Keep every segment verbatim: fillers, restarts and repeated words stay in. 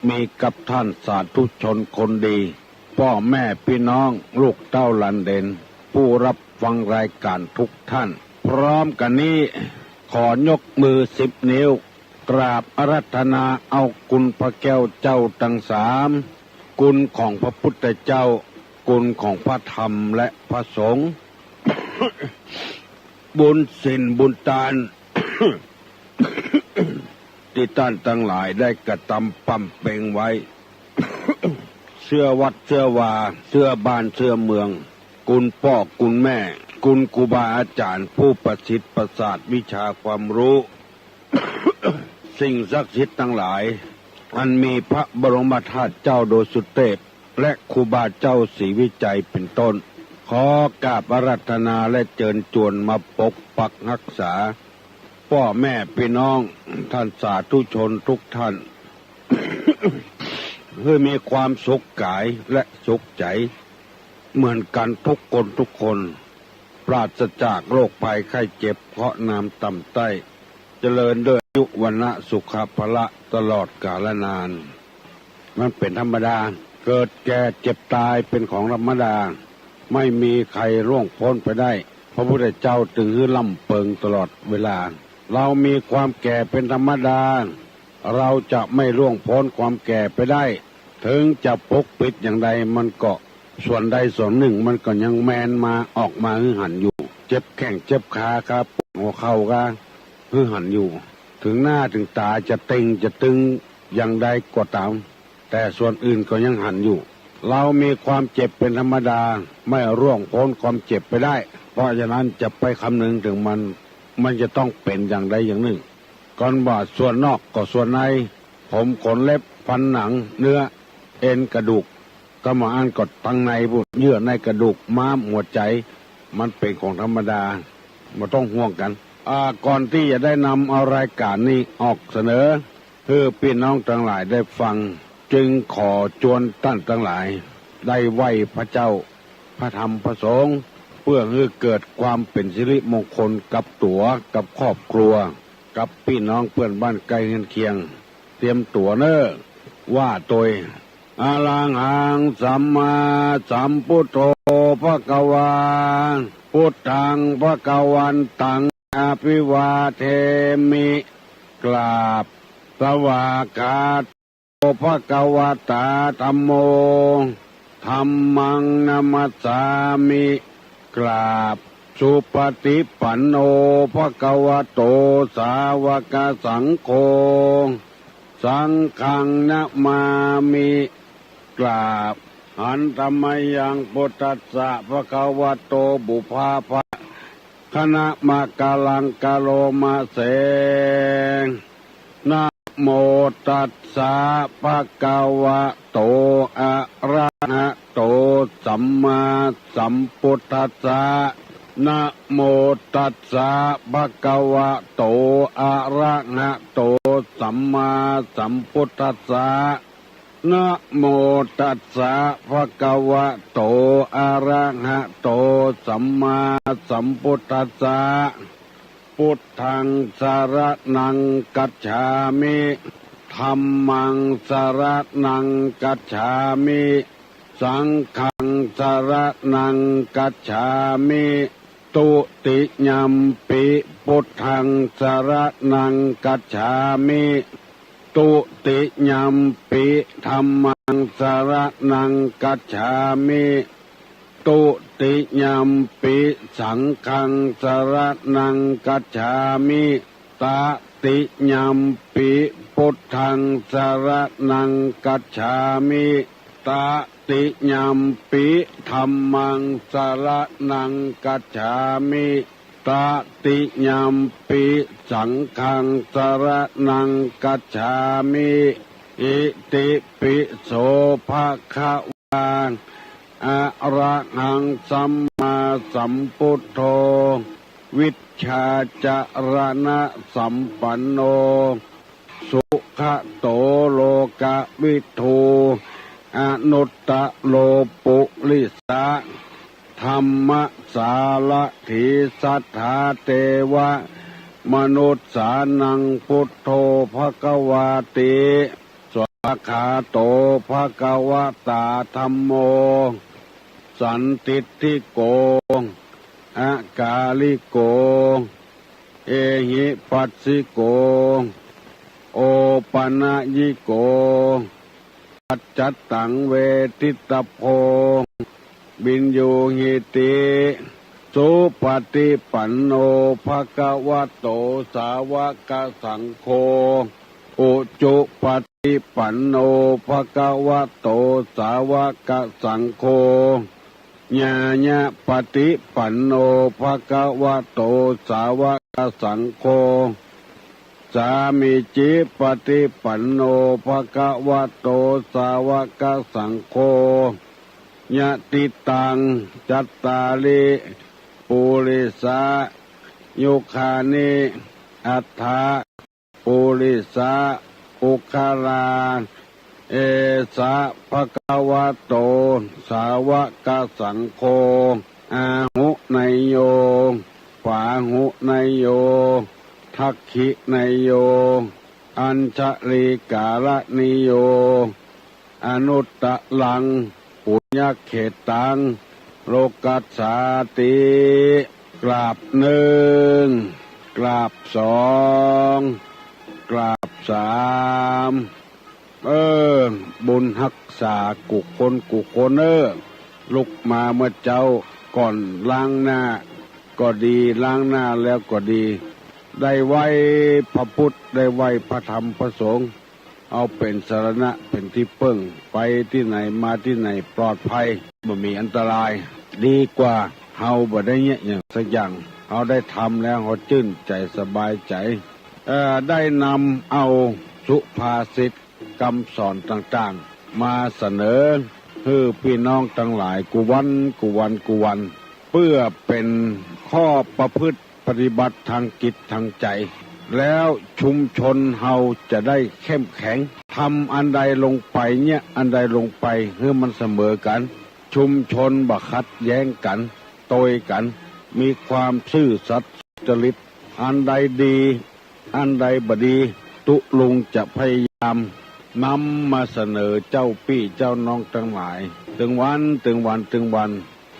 มีกับท่านสาธุชนคนดี ป้อแม่ปี้น้อง ลูกเต้าหลานเหลน ผู้ฮับฟังรายก๋านกู้ต้าน พร้อมกั๋นนี้ ขอยกมือสิบนิ้ว กราบอาราธนาเอาคุณพระแก้วเจ้าตังสาม คุณของพระพุทธเจ้า คุณของพระธรรมและพระสงฆ์ บุญศีลบุญตาน ตี้ต้านตังหลายได้กระตำป๋ำเป็งไว้ เสื้อวัดเสื้อวา เสื้อบ้านเสื้อเมือง คุณป้อคุณแม่ คุณครูบาอาจ๋ารย์ผู้ประสิทธิ์ประสาทวิชาความฮู้ สิ่งศักดิ์สิทธิ์ตังหลาย อันมีพระบรมธาตุเจ้าดอยสุเตพ และครูบาเจ้าศรีวิชัยเป๋นต้น ขอกราบอาราธนาและเจิญจวนมาปกปักฮักษา ป้อแม่ปี้น้อง ท่านสาธุชนกู้ต้าน หื้อมีความสุขก๋ายและสุขใจ๋ เหมือนกั๋นกู้คนกู้คน ปราศจากโรคภัยไข้เจ็บเคราะห์นามต่ำใต้ เจริญด้วยอายุวรรณะสุขะพละตลอดกาลนาน มันเป๋นธรรมดา เกิดแก่เจ็บต๋ายเป๋นของธรรมดา ไม่มีใผล่วงป๊นไปได้ พระพุทธเจ้าจึงหื้อร่ำเปิงตลอดเวลา เฮามีความแก่เป๋นธรรมดา เฮาจะไม่ล่วงป๊นความแก่ไปได้ เถิงจะปกปิดอย่างใดมันก็ ส่วนใดส่วนนึ่งมันก็ยังแมนมาออกมาหื้อหันอยู่ เจ็บแข้งเจ็บขา ขาปวดหัวเข่าก็หื้อหันอยู่ เถิงหน้าเถิงต๋าจะเต็งจะตึงอย่างใดก็ต๋าม แต่ส่วนอื่นก็ยังหันอยู่ เฮามีความเจ็บเป๋นธรรมดา ไม่ล่วงป๊นความเจ็บไปได้ เพราะฉะนั้นจะไปคำนึงเถิงมัน มันจะต้องเป๋นอย่างใดอย่างนึ่ง ก่อนว่าส่วนนอกก็ส่วนใน ผมขนเล็บฟันหนังเนื้อเอ็นกระดูก ก็มาอั้นก็ตังในปู้น เยื่อในกระดูกม้ามหัวใจ๋ มันเป๋นของธรรมดา บ่ต้องห่วงกั๋น อ่า ก่อนตี้จะได้นำเอารายก๋านนี้ออกเสนอ หื้อปี้น้องตังหลายได้ฟัง จึงขอจวนต้านตังหลาย ได้ไหว้พระเจ้า พระธรรมพระสงฆ์ เปื้อหื้อเกิดความเป๋นสิริมงคลกับตั๋ว กับครอบครัว กับปี้น้องเปื้อนบ้านใก้เฮือนเคียง เตรียมตั๋วเน่อ ว่าโตย อะระหังสัมมาสัมพุทโธภะคะวา พุทธังภะคะวันตัง อะภิวาเทมิ กราบ สวากขาโต ภะคะวะตา ธัมโม ธัมมังนะมัสสามิ กราบ สุปะฏิปันโน ภะคะวะโต สาวกสังโฆ สังฆังนะมามิ กราบ หันตะมะยัง พุทธัสสะ ภะคะวะโต ปุพพะ คะนะมะกะลัง กะโรมะเส นะโมตัสสะ ภะคะวะโต อะระหะโต สัมมาสัมพุทธัสสะ นะโมตัสสะ ภะคะวะโต อะระหะโต สัมมาสัมพุทธัสสะ นะโมตัสสะ ภะคะวะโต อะระหะโต สัมมาสัมพุทธัสสะ พุทธังสะระณังกัจฉามิ ธัมมังสะระณังกัจฉามิ สังฆังสะระณังกัจฉามิ ตุติยัมปิ พุทธังสะระณังกัจฉามิ ตุติยัมปิ ธัมมังสะระณังกัจฉามิ ตุติยัมปิ สังฆังสะระณังกัจฉามิ ตะติยัมปิ พุทธังสะระณังกัจฉามิ ตะติยัมปิ ธัมมังสะระณังกัจฉามิ ตะติยัมปิ สังฆังสะระณังกัจฉามิ อิติปิโส ภะคะวา อะระหังสัมมาสัมพุทโธ วิชชาจารณสัมปันโน สุขะโต โลกะวิทู อนุตตะโร ปุริสะ ธัมมะสารถี สัทธาเตวะมนุสสานัง พุทโธ ภะคะวาติ สวา คาโต ภะคะวะตา ธัมโม สันทิฏฐิโก อะกาลิโก เอหิปัสสิโก โอปะนะยิโก ปัจจัตตัง เวทิตะโพ วิญญูหิติ สุปะฏิปันโน ภะคะวะโต สาวะกะสังโฆ อุจุปะฏิปันโน ภะคะวะโต สาวะกะสังโฆ ญาญะปะฏิปันโน ภะคะวะโต สาวะกะสังโฆ สามีจิปะฏิปันโน ภะคะวะโต สาวะกะสังโฆ ยะติตัง จัตตาริ ปุริสะ ยุคานิ อัตถะ ปุริสะ ปุคคลา เอสะ ภะคะวะโต สาวะกะสังโฆ อาหุเนยโย ปาหุเนยโย ทักขิเนยโย อัญชลีกาละนิโย อนุตตะรัง ปุญญะเขตตัง โลกัสสาติ กราบหนึ่ง กราบสอง กราบสาม เออ บุญฮักษากู้คนกู้คนเอ้อ ลุกมาเมื่อเจ๊าก่อนล้างหน้าก็ดี ล้างหน้าแล้วก็ดี ได้ไหว้พระพุทธ ได้ไหว้พระธรรมพระสงฆ์ เอาเป๋นสรณะ เป๋นตี้เปิ้ง ไปตี้ไหนมาตี้ไหนปลอดภัย บ่มีอันตราย ดีกว่าเฮาบ่ได้เยียะหยังสักอย่าง เฮาได้ทำแล้วเฮาจื้นใจ๋สบายใจ๋ เอ่อ ได้นำเอาสุภาษิต กำสอนต่างๆ มาเสนอหื้อปี้น้องตังหลายกู้วัน กู้วัน กู้วัน เปื้อเป๋นข้อประพฤติปฏิบัติตางจิตตางใจ๋ แล้วชุมชนเฮาจะได้เข้มแข็ง ทำอันใดลงไป เยียะอันใดลงไป หื้อมันเสมอกั๋น ชุมชนบ่ขัดแย้งกั๋น โตยกั๋น มีความซื่อสัตย์สุจริต อันใดดี อันใดบ่ดี ตุ๊ลุงจะพยายามนำมาเสนอเจ้าปี้เจ้าน้องตังหลาย ตึงวัน ตึงวัน ตึงวัน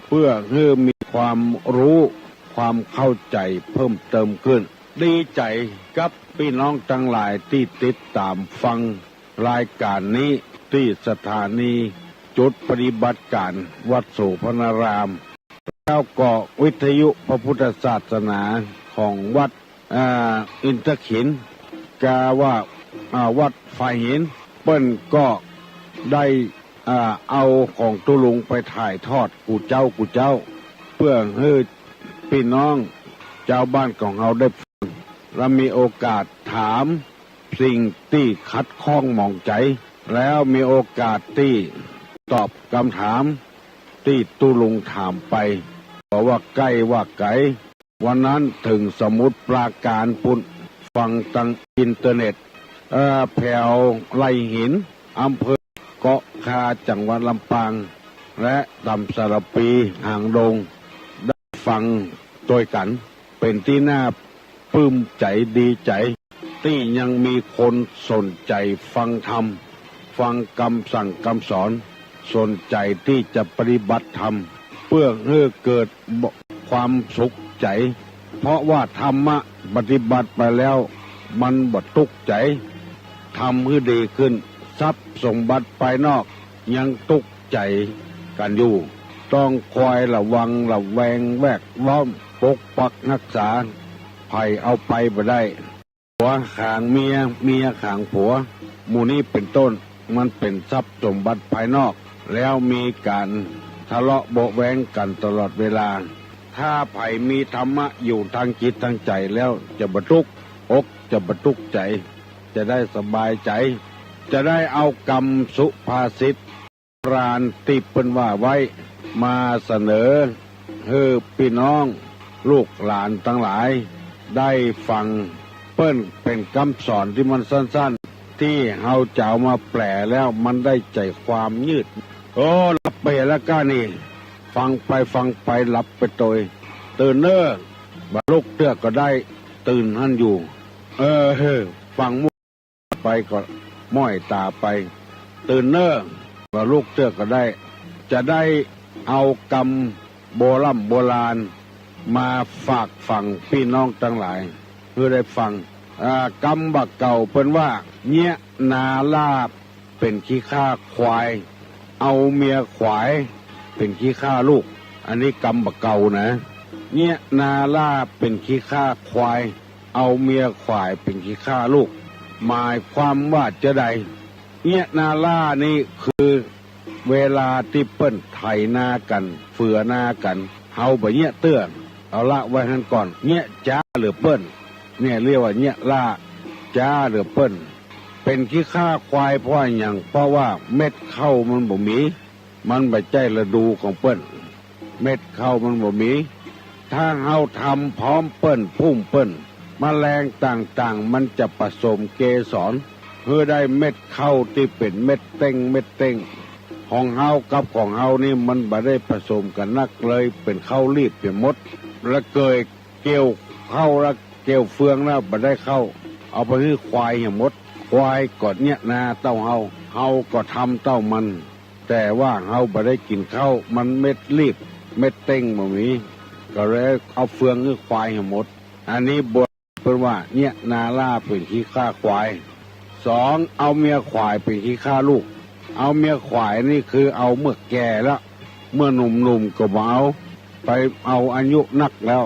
เปื้อหื้อมีความฮู้ ความเข้าใจ๋เพิ่มเติมขึ้น ดีใจ๋กับปี้น้องตังหลายตี้ติดต๋ามฟังรายก๋านนี้ ตี้สถานีจุดปฏิบัติก๋านวัดโสภณาราม แล้วก็วิทยุพระพุทธศาสนาของวัด อ่า อินทขิล กาว่า อ่า วัดฝายหิน เปิ้นก็ได้ อ่า เอาของตุ๊ลุงไปถ่ายทอดกู้เจ๊ากู้เจ๊า เปื้อหื้อปี้น้องจาวบ้านของเฮาได้ฟัง และมีโอกาสถามสิ่งตี้ขัดข้องหมองใจ๋ แล้วมีโอกาสตี้ตอบกำถามตี้ตุ๊ลุงถามไป ก็ว่าใก้ว่าไก๋ วันนั้นเถิงสมุทรปราก๋านปู้น ฟังตางอินเทอร์เน็ต เอ่อ แผวไหล่หิน อำเภอเกาะคา จังหวัดลำปาง และต๋ามสารภี หางดง ได้ฟังตวยกั๋น เป๋นตี้น่าปลื้มใจ๋ดีใจ๋ ตี้ยังมีคนสนใจ๋ฟังธรรม ฟังกำสั่งกำสอน สนใจ๋ตี้จะปฏิบัติธรรม เปื้อหื้อเกิดความสุขใจ๋ เพราะว่าธรรมะปฏิบัติไปแล้วมันบ่ตุ๊กใจ๋ ทำหื้อดีขึ้น ทรัพย์สมบัติภายนอกยังตุ๊กใจ๋กั๋นอยู่ ต้องคอยระวังระแวงแวดล้อม ปกปักฮักษา ใผเอาไปบ่ได้ ผัวขางเมีย เมียขางผัว หมู่นี้เป๋นต้น มันเป๋นทรัพย์สมบัติภายนอก แล้วมีก๋านทะเลาะเบาะแว้งกั๋นตลอดเวลา ถ้าใผมีธรรมะอยู่ตางจิตตางใจ๋แล้วจะบ่ตุ๊กอก จะบ่ตุ๊กใจ๋ จะได้สบายใจ๋ จะได้เอากำสุภาษิต โบราณตี้เปิ้นว่าไว้ มาเสนอหื้อปี้น้องลูกหลานตังหลายได้ฟัง เปิ้นเป๋นกำสอนตี้มันสั้นๆ ตี้เฮาจะเอามาแปลแล้วมันได้ใจ๋ความยืด โอ้ หลับไปแล้วก้านี่ ฟังไปฟังไปหลับไปตวย ตื่นเน่อ บ่ลุกเตื้อก็ได้ ตื่นหั้นอยู่ เออ ฟัง ไปก็ม้อยต๋าไป ตื่นเน่อ ว่าลุกเตื้อก็ได้ จะได้เอากำโบร่ำโบราณมาฝากฝังปี้น้องตังหลายหื้อได้ฟัง อ่า กำบ่าเก่าเปิ้นว่า เยียะนาล่าเป๋นขี้ข้าควาย เอาเมียขวายเป๋นขี้ข้าลูก อันนี้กำบ่าเก่านะ เยียะนาล่าเป๋นขี้ข้าควาย เอาเมียขวายเป๋นขี้ข้าลูก หมายความว่าจาใด เยียะนาล่านี้คือเวลาตี้เปิ้นไถนากั๋น เฟือนากั๋น เฮาบ่เยียะเตื้อ เอาละไว้หั้นก่อน เยียะจ๊าเหลือเปิ้น เนี่ยเรียกว่าเยียะล่า จ๊าเหลือเปิ้น เป๋นขี้ข้าควายเพราะหยัง เพราะว่าเม็ดข้าวมันบ่มี มันบ่ใจ้ฤดูของเปิ้น เม็ดข้าวมันบ่มี ถ้าเฮาทำพร้อมเปิ้น พุ่มเปิ้น แมลงต่างๆ มันจะผสมเกสร หื้อได้เม็ดข้าวตี้เป๋นเม็ดเต๊ง เม็ดเต๊ง ของเฮากับของเฮานี่มันบ่ได้ผสมกั๋นนัก เลยเป๋นข้าวลีบไปหมด ละเกยเกี่ยวข้าวละเกี่ยวเฟืองแล้วบ่ได้ข้าว เอาไปหื้อควายเหียหมด ควายก็เยียะนาเต้าเฮา เฮาก็ทำเต้ามัน แต่ว่าเฮาบ่ได้กิ๋นข้าว มันเม็ดลีบ เม็ดเต๊งบ่มี ก็เลยเอาเฟืองหื้อควายหื้อหมด อันนี้บทเปิ้นว่า เยียะนาล่าเป๋นขี้ข้าควาย สอง เอาเมียขวายเป๋นขี้ข้าลูก เอาเมียขวายนี่คือเอาเมื่อแก่แล้ว เมื่อหนุ่มๆ ก็บ่เอา ไปเอาอายุนักแล้ว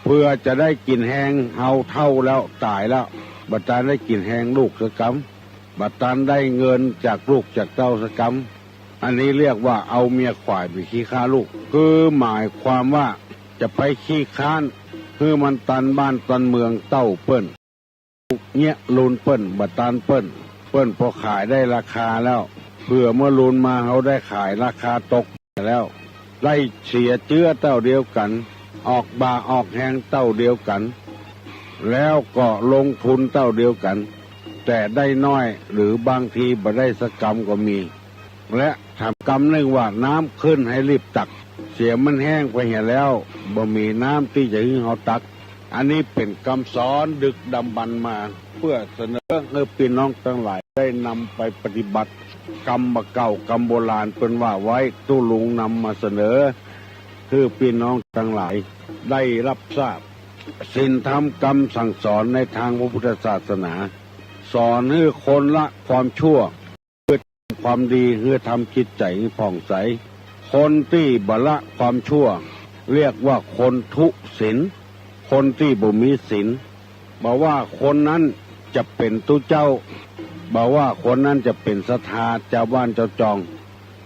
เพื่อจะได้กิ๋นแฮง เฮาเฒ่าแล้ว ต๋ายแล้ว บ่ตันได้กิ๋นแฮงลูกสักกำ บ่ตันได้เงินจากลูกจากเต้าสักกำ อันนี้เรียกว่าเอาเมียขวายเป๋นขี้ข้าลูก คือหมายความว่าจะไปขี้ค้าน หื้อมันตันบ้านตันเมืองเต้าเปิ้น เยียะลุนเปิ้น บ่ตันเปิ้น เปิ้นปอขายได้ราคาแล้ว เผื่อเมื่อลุนมาเฮาได้ขายราคาตกแล้ว ได้เสียเจื้อเต้าเดียวกั๋น ออกบ่าออกแฮงเต้าเดียวกั๋น แล้วก็ลงทุนเต้าเดียวกั๋น แต่ได้น้อย หรือบางทีบ่ได้สักกำก็มี และถามกำนึ่งว่า น้ำขึ้นหื้อรีบตัก เสียมันแห้งไปเหียแล้ว บ่มีน้ำตี้จะหื้อเฮาตัก อันนี้เป๋นกำสอนดึกดำบรรพ์มา เพื่อเสนอหื้อปี้น้องตังหลายได้นำไปปฏิบัติ กำบ่าเก่ากำโบราณเปิ้นว่าไว้ ตุ๊ลุงนำมาเสนอ หื้อปี้น้องตังหลายได้ฮับทราบ ศีลธรรมกำสั่งสอนในตางพระพุทธศาสนา สอนหื้อคนละความชั่ว ความดี หื้อทำจิตใจ๋หื้อผ่องใส คนตี้บ่ละความชั่ว เรียกว่าคนทุศีล คนตี้บ่มีศีล บ่ว่าคนนั้นจะเป๋นตุ๊เจ้า บ่ว่าคนนั้นจะเป๋นศรัทธา จาวบ้านจาวจอง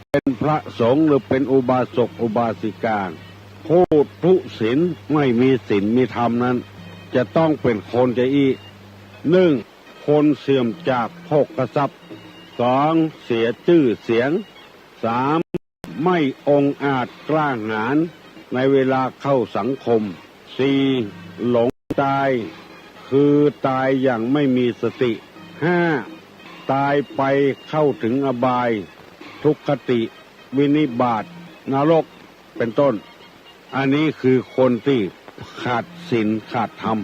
เป๋นพระสงฆ์หรือเป๋นอุบาสกอุบาสิกา ผู้ทุศีล ไม่มีศีลมีธรรมนั้น จะต้องเป๋นคนจาอี้ นึ่ง คนเสื่อมจากโภคทรัพย์ สอง เสียจื้อเสียง สาม ไม่องอาจกล้าหาญในเวลาเข้าสังคม สี่ หลงตาย คือตายอย่างไม่มีสติ ห้า ตายไปเข้าถึงอบาย ทุคคติ วินิบาต นรก เป๋นต้น อันนี้คือคนตี้ขาดศีลขาดธรรม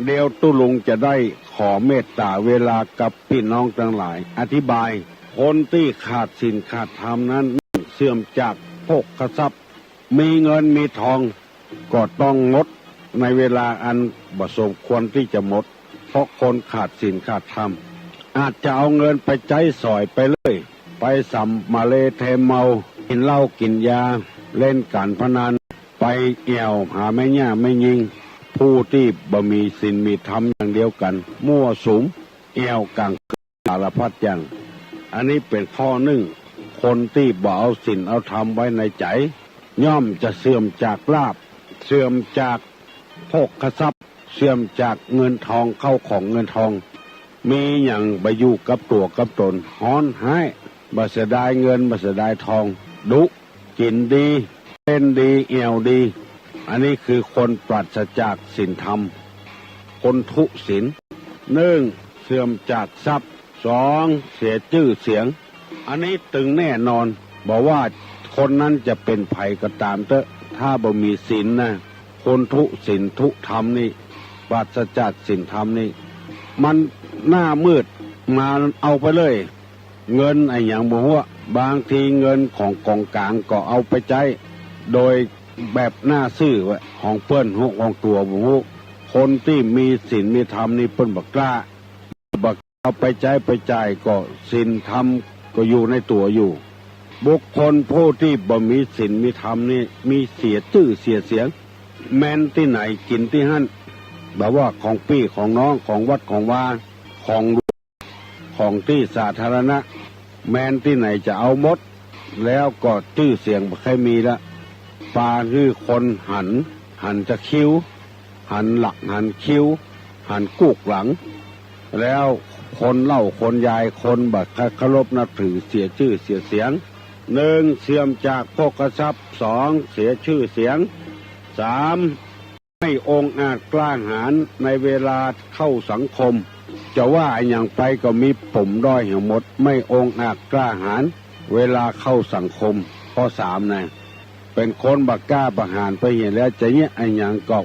เดี๋ยวตุ๊ลุงจะได้ขอเมตต๋าเวลากับปี้น้องตังหลายอธิบาย คนตี้ขาดศีลขาดธรรมนั้น เสื่อมจากโภคทรัพย์ มีเงินมีทอง ก็ต้องหมดในเวลาอันบ่สมควรตี้จะหมด เพราะคนขาดศีลขาดธรรม อาจจะเอาเงินไปใจ๊สอยไปเรื่อย ไปสำมะเลเทเมา กิ๋นเหล้ากิ๋นยา เล่นก๋านพนัน ไปแอ่วหาแม่หญ้าแม่ญิง ผู้ตี้บ่มีศีลมีธรรมอย่างเดียวกั๋น มั่วสุม แอ่วก๋างคืน สารพัดอย่าง อันนี้เป๋นข้อนึ่ง คนตี้บ่เอาศีลเอาธรรมไว้ในใจ๋ ย่อมจะเสื่อมจากลาภ เสื่อมจากโภคทรัพย์ เสื่อมจากเงินทอง เข้าของเงินทอง มีหยังบ่อยู่กับตั๋วกับต๋น ฮ้อนฮ้าย บ่เสียดายเงิน บ่เสียดายทอง ดุ กิ๋นดี เล่นดี แอ่วดี อันนี้คือคนปราศจากศีลธรรม คนทุศีล นึ่ง เสื่อมจากทรัพย์ สอง เสียจื้อเสียง อันนี้ตึงแน่นอน บ่ว่าคนนั้นจะเป๋นใผก็ต๋ามเต๊อะ ถ้าบ่มีศีลนะ คนทุศีลทุธรรมนี่ ปราศจากศีลธรรมนี่ มันหน้ามืดมาเอาไปเลย เงินอะหยังบ่ฮู้ บางทีเงินของก๋องก๋างก็เอาไปใจ๊โดยแบบหน้าซื่อไว้ ของเปิ้นฮู้ของตั๋วบ่ฮู้ คนตี้มีศีลมีธรรมนี่เปิ้นบ่กล้า บ่เอาไปใจ๊ไปจ่ายก็ศีลธรรมก็อยู่ในตั๋วอยู่ บุคคลผู้ตี้บ่มีศีลมีธรรมนี่มีเสียจื้อเสียเสียง แม่นตี้ไหนกิ๋นตี้หั้น บ่ว่าของปี้ของน้อง ของวัดของวา ของหลวง ของตี้สาธารณะ แม่นตี้ไหนจะเอาหมด แล้วก็จื้อเสียงบ่ใค่มีละ ปาหื้อคนหัน หันจะคิ้ว หันหลักหันคิ้ว หันกุกหลัง แล้วคนเหล้าคนยาย คนบ่เคารพนับถือ เสียจื้อเสียเสียง หนึ่ง เสื่อมจากโภคทรัพย์ สอง เสียจื้อเสียง สาม ไม่องอาจกล้าหาญในเวลาเข้าสังคม จะว่าอะหยังไปก็มีปมด้อยหั้งหมด ไม่องอาจกล้าหาญเวลาเข้าสังคม ข้อสามนะ เป๋นคนบ่กล้าบ่หาญไปเหียแล้ว จะเยียะอะหยังก็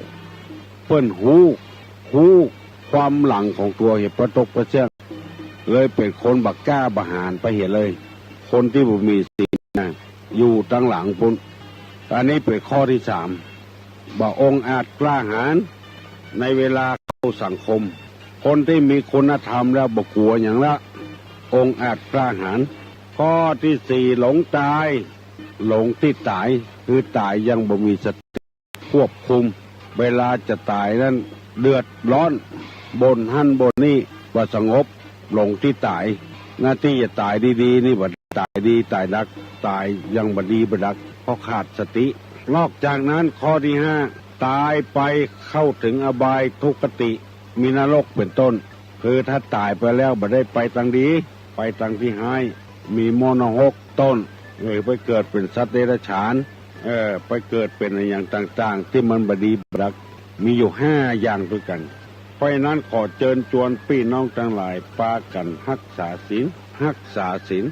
เปิ้นฮู้ ฮู้ความหลังของตั๋วเหีย ปะตกปะเสี้ยง เลยเป๋นคนบ่กล้าบ่หาญไปเหียเลย คนตี้บ่มีศีลนะ อยู่ตังหลังปู๊น อันนี้เป๋นข้อตี้สาม บ่องอาจกล้าหาญในเวลาเข้าสังคม คนตี้มีคุณธรรมแล้วบ่กั๋วหยังละ องอาจกล้าหาญ ข้อตี้สี่ หลงตาย หลงตี้ต๋าย คือต๋ายยังบ่มีสติควบคุม เวลาจะต๋ายนั้นเดือดร้อน บ่นหั้นบ่นนี่ บ่สงบ หลงตี้ต๋าย หน้าตี้จะต๋ายดีๆ นี่บ่ ต๋ายดีต๋ายดัก ต๋ายยังบ่ดีบ่ดัก เพราะขาดสติ นอกจากนั้นข้อตี้ห้า ต๋ายไปเข้าเถิงอบายทุคติ มีนรกเป๋นต้น คือถ้าต๋ายไปแล้วบ่ได้ไปตังดี ไปตังตี้ฮ้าย มีมรณะหกต้น เออ ไปเกิดเป๋นสัตว์เดรัจฉาน เออ ไปเกิดเป๋นอะหยังต่างๆ ตี้มันบ่ดีบ่ดัก มีอยู่ห้าอย่างตวยกั๋น เพราะฉะนั้นขอเจิญจวนปี้น้องตังหลาย ปากั๋นฮักษาศีล ฮักษาศีล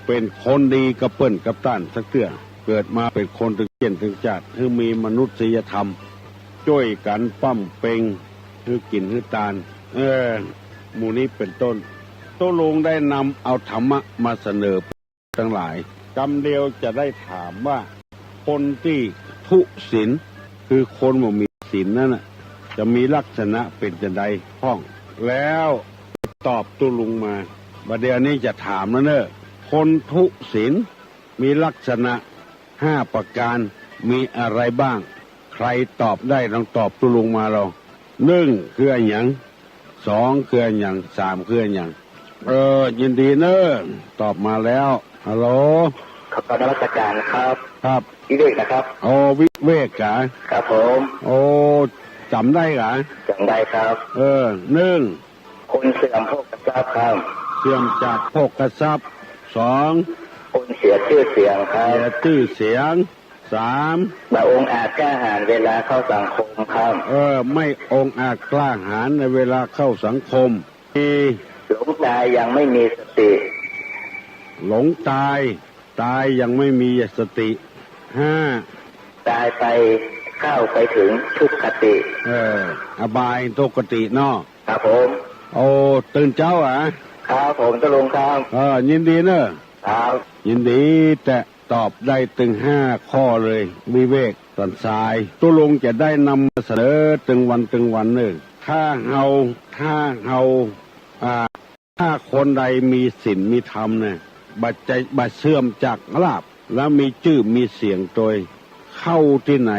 เป๋นคนดีกับเปิ้นกับต้านสักเตื้อ เกิดมาเป๋นคนตึงเจียนตึงจาติ หื้อมีมนุษยธรรม จ้วยกั๋นป้ำเป็ง หื้อกิ๋นหื้อตาน เออ หมู่นี้เป๋นต้น ตุ๊ลุงได้นำเอาธรรมะมาเสนอ ตังหลาย กำเดียวจะได้ถามว่า คนตี้ทุศีล คือคนบ่มีศีลนั้นน่ะ จะมีลักษณะเป๋นจาใดพ่อง แล้วตอบตุ๊ลุงมา บ่าเดี่ยวนี้จะถามแล้วเน่อ คนทุศีลมีลักษณะห้าประก๋าน มีอะไรบ้าง ใผตอบได้ลองตอบตุ๊ลุงมาลอง นึ่ง คืออะหยัง สอง คืออะหยัง สาม คืออะหยัง เออ ยินดีเน่อ ตอบมาแล้ว ฮัลโหล ครับ กราบนมัสการครับ ครับ วิเวกนะครับ โอ้ วิเวกกา ครับผม โอ้ จ๋ำได้กา จ๋ำได้ครับ เออ นึ่ง คนเสื่อมโภคทรัพย์ครับ เสื่อมจากโภคทรัพย์ สอง คนเสียจื้อเสียงครับ เสียจื้อเสียง สาม บ่องอาจกล้าหาญเวลาเข้าสังคมครับ เออ ไม่องอาจกล้าหาญในเวลาเข้าสังคม สี่ หลงตายยังไม่มีสติ หลงตาย ตายยังไม่มีสติ ห้า ตายไปเข้าไปถึงทุคติ เออ อบายทุคติเนาะ ครับผม โอ้ ตื่นเจ๊าอะ ครับผม ตุ๊ลุงครับ เออ ยินดีเน่อ ครับ ยินดีแต๊ ตอบได้ตึงห้าข้อเลย วิเวกสันทราย ตุ๊ลุงจะได้นำมาเสนอตึงวันตึงวันเน่อ ถ้าเฮา ถ้าเฮา อ่า ถ้าคนใดมีศีลมีธรรมเนี่ย บ่จะ บ่เสื่อมจากลาภ แล้วมีจื้อมีเสียงตวย เข้าตี้ไหน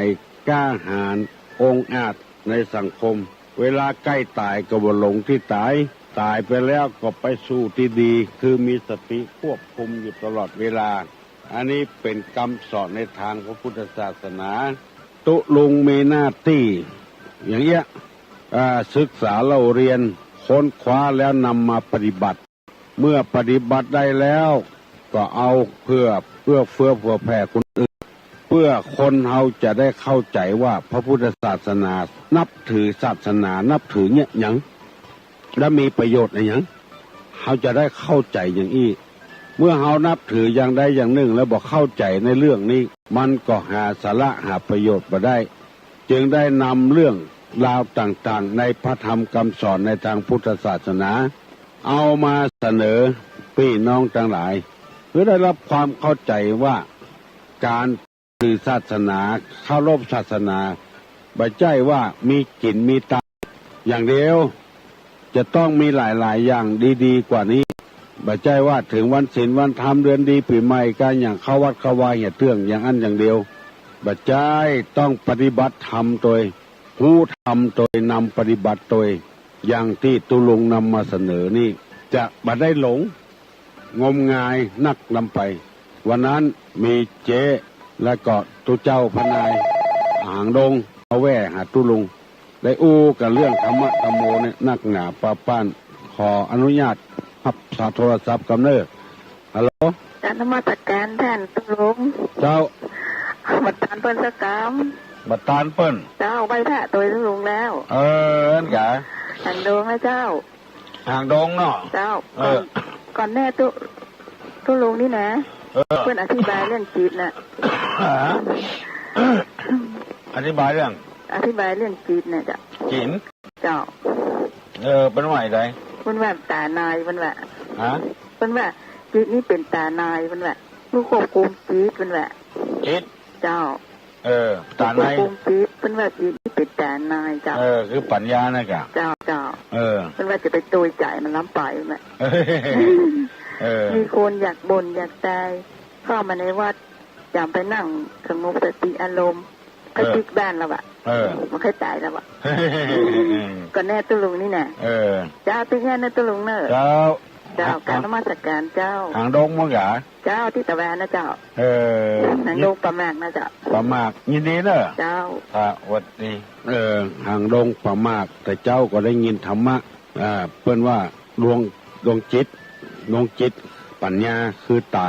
กล้าหาญองอาจในสังคม เวลาใก้ต๋ายก็บ่หลงตี้ต๋าย ต๋ายไปแล้วก็ไปสู่ตี้ดี คือมีสติควบคุมอยู่ตลอดเวลา อันนี้เป๋นกำสอนในตางพระพุทธศาสนา ตุ๊ลุงมีหน้าตี้อย่างเอี้ย อ่า ศึกษาเล่าเรียน ค้นคว้าแล้วนำมาปฏิบัติ เมื่อปฏิบัติได้แล้ว ก็เอาเพื่อเอื้อเฟื้อเผื่อแผ่คนอื่น เพื่อคนเฮาจะได้เข้าใจ๋ว่าพระพุทธศาสนานับถือศาสนานับถือเยียะหยัง และมีประโยชน์อะหยัง เฮาจะได้เข้าใจ๋อย่างอี้ เมื่อเฮานับถืออย่างใดอย่างนึ่งแล้วบ่เข้าใจ๋ในเรื่องนี้ มันก็หาสาระหาประโยชน์บ่ได้ จึงได้นำเรื่องราวต่างๆ ในพระธรรมกำสอนในตางพุทธศาสนา เอามาเสนอ ปี้น้องตังหลาย หื้อได้ฮับความเข้าใจ๋ว่าก๋าน ถือศาสนา เคารพศาสนา บ่ใจ้ว่ามีกิ๋นมีตานอย่างเดียว จะต้องมีหลายๆ อย่างดีๆ กว่านี้ บ่ใจ้ว่าเถิงวันศีลวันธรรม เดือนดีปี๋ใหม่ ก๋านอย่างเข้าวัดเข้าวาเหียเตื้องอย่างอั้นอย่างเดียว บ่ใจ้ ต้องปฏิบัติธรรมตวย ฮู้ธรรมตวย นำปฏิบัติตวย อย่างตี้ตุ๊ลุงนำมาเสนอนี้ จะบ่ได้หลง งมงายนักล้ำไป วันนั้นมีเจ๊ และก็ตุ๊เจ้าพระนายหางดง มาแว่หาตุ๊ลุง ได้อู้กั๋นเรื่องธรรมะธรรมโมเนี่ยนักหนาปาป้าน ขออนุญาตฮับสายโทรศัพท์ก่อนเน่อ ฮัลโหล กราบนมัสก๋านต้านตุ๊ลุง เจ้า บ่ตานเปิ้นสักกำ บ่ตานเปิ้น เจ้า ไหว้พระตวยตุ๊ลุงแล้ว เออ อั้นกา หางดงนะเจ้า หางดงเนาะ เจ้า เออ ก่อน ก่อนแน่ตุ๊ ตุ๊ลุงนี่นะ เออ เปิ้นอธิบายเรื่องจิตน่ะ ฮะ อธิบายเรื่อง อธิบายเรื่องจิตน่ะเจ้า จิต เจ้า เออ เปิ้นว่าไง เปิ้นว่าต๋านาย เปิ้นว่า ฮะ เปิ้นว่าจิตนี่เป๋นต๋านาย เปิ้นว่า ผู้ควบคุมจิต เปิ้นว่า จิต เจ้า เออ ต๋านาย ควบคุมจิต เปิ้นว่าจิตนี่เป๋นต๋านายเจ้า เออ คือปัญญานะกะ เจ้า เจ้า เออ เปิ้นว่าจะไปตวยใจ๋มันล้ำไปนะ เออ มีคนอยากบ่นอยากตาย เข้ามาในวัด จ๋ำไปนั่งสงบสติอารมณ์ ค่อยปิ๊กบ้านแล้วอะ เออ มันค่อยต๋ายแล้วอะ ก่อนแน่ตุ๊ลุงนี่นะ เออ เจ้า ปิ๊กแน่นะตุ๊ลุงเน่อ เจ้า เจ้า กราบนมัสก๋านเจ้า หางดงมั้งกะ เจ้า ตี้ตะแวนนะเจ้า เออ หางดงป่าหมากนะเจ้า ป่าหมาก ยินดีเน่อ เจ้า สวัสดี เออ หางดงป่าหมาก แต่เจ้าก็ได้ยินธรรมะ อ่า เปิ้นว่าดวง ดวงจิต ดวงจิต ปัญญาคือต๋า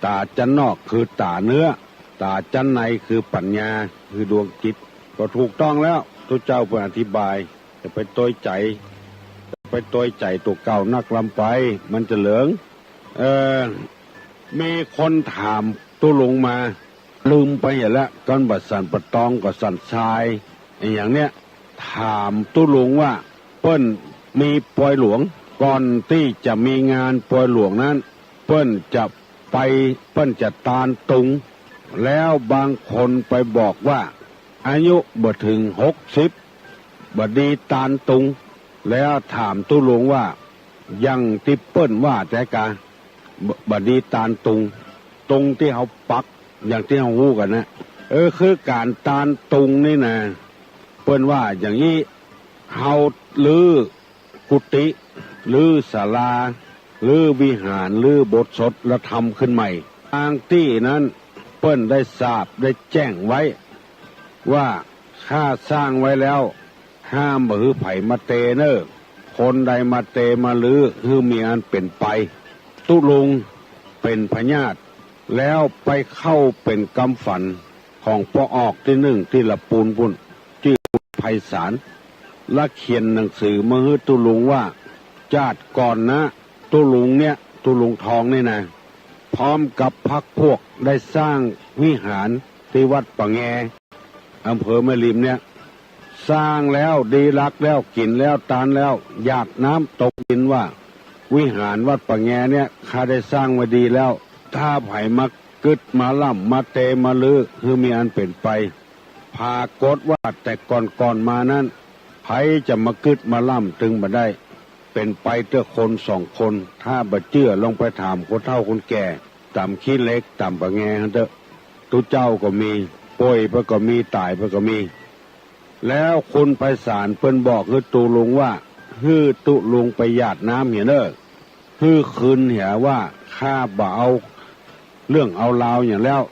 ต๋าจั้นนอกคือต๋าเนื้อ ต๋าจั้นในคือปัญญา คือดวงจิต ก็ถูกต้องแล้ว ตุ๊เจ้าเปิ้นอธิบาย จะไปตวยใจ๋ จะไปตวยใจ๋ตั๋วเก่านักล้ำไป มันจะเหลิง เออ มีคนถามตุ๊ลุงมา ลืมไปเหียละ ก่อนบ่าสันป่าตองก็สันทราย อะหยังเนี่ย ถามตุ๊ลุงว่า เปิ้นมีปอยหลวง ก่อนตี้จะมีงานปอยหลวงนั้น เปิ้นจะไป เปิ้นจะตานตุง แล้วบางคนไปบอกว่า อายุบ่เถิงหกสิบ บ่ดีตานตุง แล้วถามตุ๊ลุงว่า อย่างตี้เปิ้นว่าแต๊กา บ่ บ่ดีตานตุง ตุงตี้เฮาปัก อย่างตี้เฮาฮู้กั๋นนะ เออ คือก๋านตานตุงนี่นะ เปิ้นว่าอย่างอี้ เฮารื้อกุฏิ รื้อศาลา รื้อวิหาร รื้อโบสถ์สด แล้วทำขึ้นใหม่ ตางตี้นั้น เปิ้นได้สาป ได้แจ้งไว้ ว่า ข้าสร้างไว้แล้ว ห้ามบ่หื้อใผมาเตเน่อ คนใดมาเตมารื้อ หื้อมีอันเป๋นไป ตุ๊ลุงเป๋นพยาธิ แล้วไปเข้าเป๋นกำฝันของป้อออกตี้นึ่งตี้ละปูนปู้น จื้อไพศาล และเขียนหนังสือมาหื้อตุ๊ลุงว่า จาติก่อนนะ ตุ๊ลุงเนี่ย ตุ๊ลุงทองนี่นะ พร้อมกับพรรคพวกได้สร้างวิหารตี้วัดป่าแง อำเภอแม่ริมเนี่ย สร้างแล้วดีลักแล้ว กิ๋นแล้วตานแล้ว หยาดน้ำตกดินว่า วิหารวัดป่าแงเนี่ย ข้าได้สร้างไว้ดีแล้ว ถ้าใผมากึ๊ดมาล่ำ มาเตมารื้อ หื้อมีอันเป๋นไป ผากฏว่าแต่ก่อนๆ มานั้น ใผจะมากึ๊ดมาล่ำตึงบ่ได้ เป๋นไปเตื้อคนสองคน ถ้าบ่เจื้อลองไปถามคนเฒ่าคนแก่ ต๋ามขี้เหล็ก ต๋ามป่าแงหั้นเต๊อะ ตุ๊เจ้าก็มี ป่วยไปก็มี ต๋ายไปก็มี แล้วคุณไพศาลเปิ้นบอกหื้อตุ๊ลุงว่า หื้อตุ๊ลุงไปหยาดน้ำเหียเน่อ หื้อคืนเหียว่า ข้าบ่เอาเรื่องเอาราวหยังแล้ว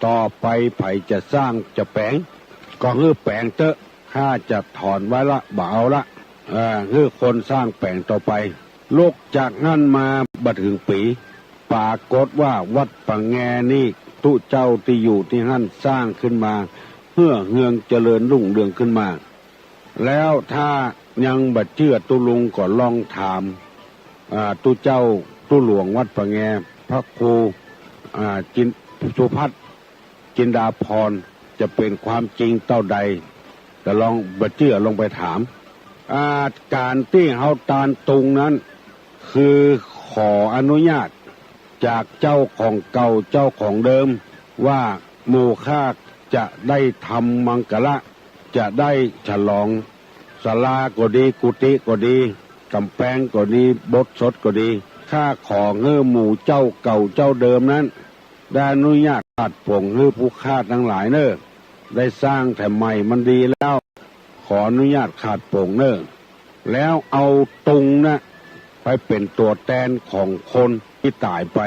ต่อไปใผจะสร้างจะแป๋ง ก็หื้อแป๋งเต๊อะ ข้าจะถอนไว้ละ บ่เอาละ เอ่อ หื้อคนสร้างแป๋งต่อไป ลุกจากหั้นมาบ่เถิงปี๋ ปรากฏว่าวัดป่าแงนี่ ตุ๊เจ้าตี้อยู่ตี้หั้นสร้างขึ้นมา เฮื่อเฮืองเจริญรุ่งเรืองขึ้นมา แล้วถ้ายังบ่เจื้อตุ๊ลุงก็ลองถาม อ่า ตุ๊เจ้าตุ๊หลวงวัดป่าแง พระครู อ่า จิน สุพัฒน์ จินดาภรณ์ จะเป๋นความจริงเต้าใด ก็ลองบ่เจื้อลองไปถาม อ่า ก๋านตี้เฮาตานตุงนั้น คือค ขออนุญาตจากเจ้าของเก่าเจ้าของเดิม ว่าหมู่ข้าจะได้ทำมังคละ จะได้ฉลองศาลาก็ดี กุฏิก็ดี ก๋ำแปงก็ดี โบสถ์ก็ดี ข้าขอหื้อหมู่เจ้าเก่าเจ้าเดิมนั้น ได้อนุญาตขาดผงหื้อผู้ข้าตังหลายเน่อ ได้สร้างแถมใหม่มันดีแล้ว ขออนุญาตขาดผงเน่อ แล้วเอาตุงนะไปเป๋นตั๋วแตนของคนตี้ต๋ายไป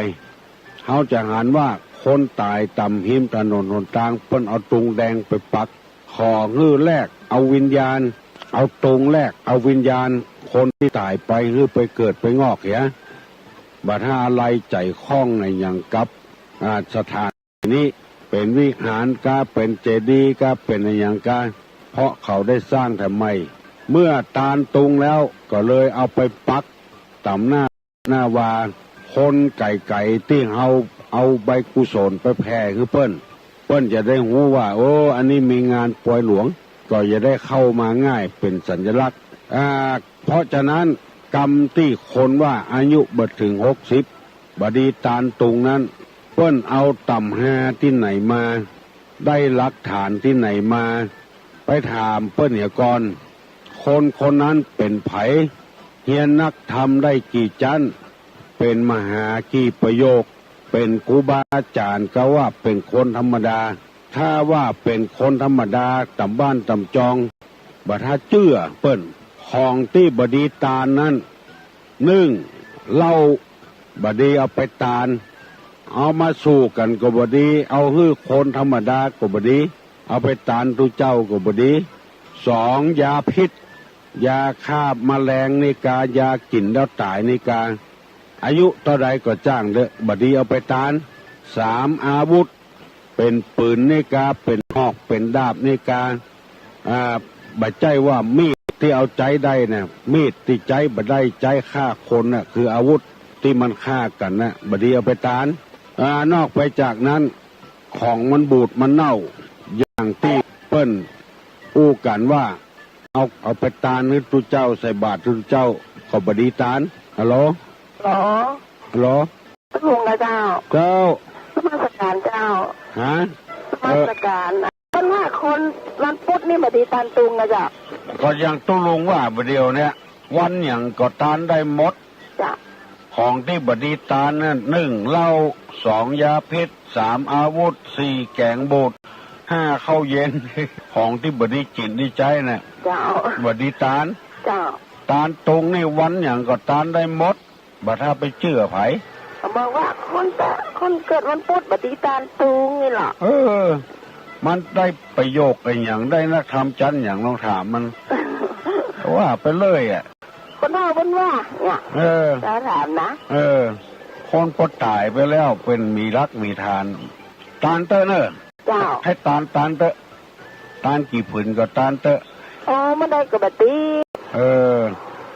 เฮาจะหันว่าคนต๋ายต๋ามฮิมถนนหนตาง เปิ้นเอาตุงแดงไปปัก ขอหื้อแลกเอาวิญญาณ เอาตุงแลกเอาวิญญาณคนตี้ต๋ายไป หื้อไปเกิดไปงอกเหีย บ่าถ้าอะไรใจ๋ข้องในหยังกับ อ่า สถานที่นี้ เป๋นวิหารกา เป๋นเจดีย์กา เป๋นอะหยังกา เพราะเขาได้สร้างแถมใหม่ เมื่อตานตุงแล้วก็เลยเอาไปปักต๋ามหน้า หน้าว่า คนไก๋ๆ ตี้เฮาเอาใบกุศลไปแผ่หื้อเปิ้น เปิ้นจะได้ฮู้ว่า โอ้ อันนี้มีงานปอยหลวง ก็จะได้เข้ามาง่าย เป๋นสัญลักษณ์ อ่า เพราะฉะนั้น กำตี้คนว่าอายุบ่เถิงหกสิบ บ่ดีตานตุงนั้น เปิ้นเอาต๋ำฮาตี้ไหนมา ได้หลักฐานตี้ไหนมา ไปถามเปิ้นเหียก่อน คนคนนั้นเป๋นใผ เฮียนนักธรรมได้กี่จั๊น เป๋นมหากี่ประโยค เป๋นครูบาอาจ๋ารย์กาว่าเป๋นคนธรรมดา ถ้าว่าเป๋นคนธรรมดาต๋ามบ้านต๋ามจอง บ่ถ้าเจื้อเปิ้น ของตี้บ่ดีตานนั้น นึ่ง เหล้าบ่ดีเอาไปตาน เอามาสู่กั๋นก็บ่ดี เอาหื้อคนธรรมดาก็บ่ดี เอาไปตานตุ๊เจ้าก็บ่ดี สอง ยาพิษ ยาฆ่าแมลงนี่กา ยากิ๋นแล้วต๋ายนี่กา อายุเต้าใดก็จ้างเต๊อะ บ่ดีเอาไปตาน สาม อาวุธ เป๋นปืนนี่กา เป๋นหอก เป๋นดาบนี่กา อ่า บ่ใจ้ว่ามีดตี้เอาใจ๊ได้นะ มีดตี้ใจ๊บ่ได้ ใจ๊ฆ่าคนน่ะ คืออาวุธตี้มันฆ่ากั๋นน่ะ บ่ดีเอาไปตาน อ่า นอกไปจากนั้น ของมันบูดมันเน่า อย่างตี้เปิ้นอู้กั๋นว่า เอา เอาไปตานหื้อตุ๊เจ้า ใส่บาตรตุ๊เจ้า ก็บ่ดีตาน ฮัลโหล ฮัลโหล ฮัลโหล ตุ๊ลุงนะเจ้า เจ้า นมัสก๋านเจ้า ฮะ นมัสก๋าน เปิ้นว่าคนวันปุ๊ดนี่บ่ดีตานตุงนะเจ้า ก็อย่างตุ๊ลุงว่าบ่าเดี่ยวเนี่ย วันหยังก็ตานได้หมด เจ้า ของตี้บ่ดีตานน่ะ นึ่ง เหล้า สอง ยาพิษ สาม อาวุธ สี่ แก๋งบูด ห้า ข้าวเย็น ของตี้บ่ดีกิ๋นดีใจ๊น่ะ เจ้า บ่ดีตาน เจ้า ตานตุงนี่วันหยังก็ตานได้หมด บ่ถ้าไปเจื้อใผ เขาบอกว่าคนเกิด คนเกิดวันปุ๊ดบ่ดีตานตุงนี่หละ เออ มันได้ประโยคอะหยัง ได้นักธรรมจั๊นหยัง ลองถามมัน ว่าไปเรื่อยอะ คนเฒ่าเปิ้นว่าเนี่ย เออ จะถามนะ เออ คนปอต๋ายไปแล้วเป๋นมีหลักมีฐาน ตานเต๊อะเน่อ เจ้า หื้อตาน ตานเต๊อะ ตานกี่ผืนก็ตานเต๊อะ อ๋อ บ่ได้ก็บ่ดี เออ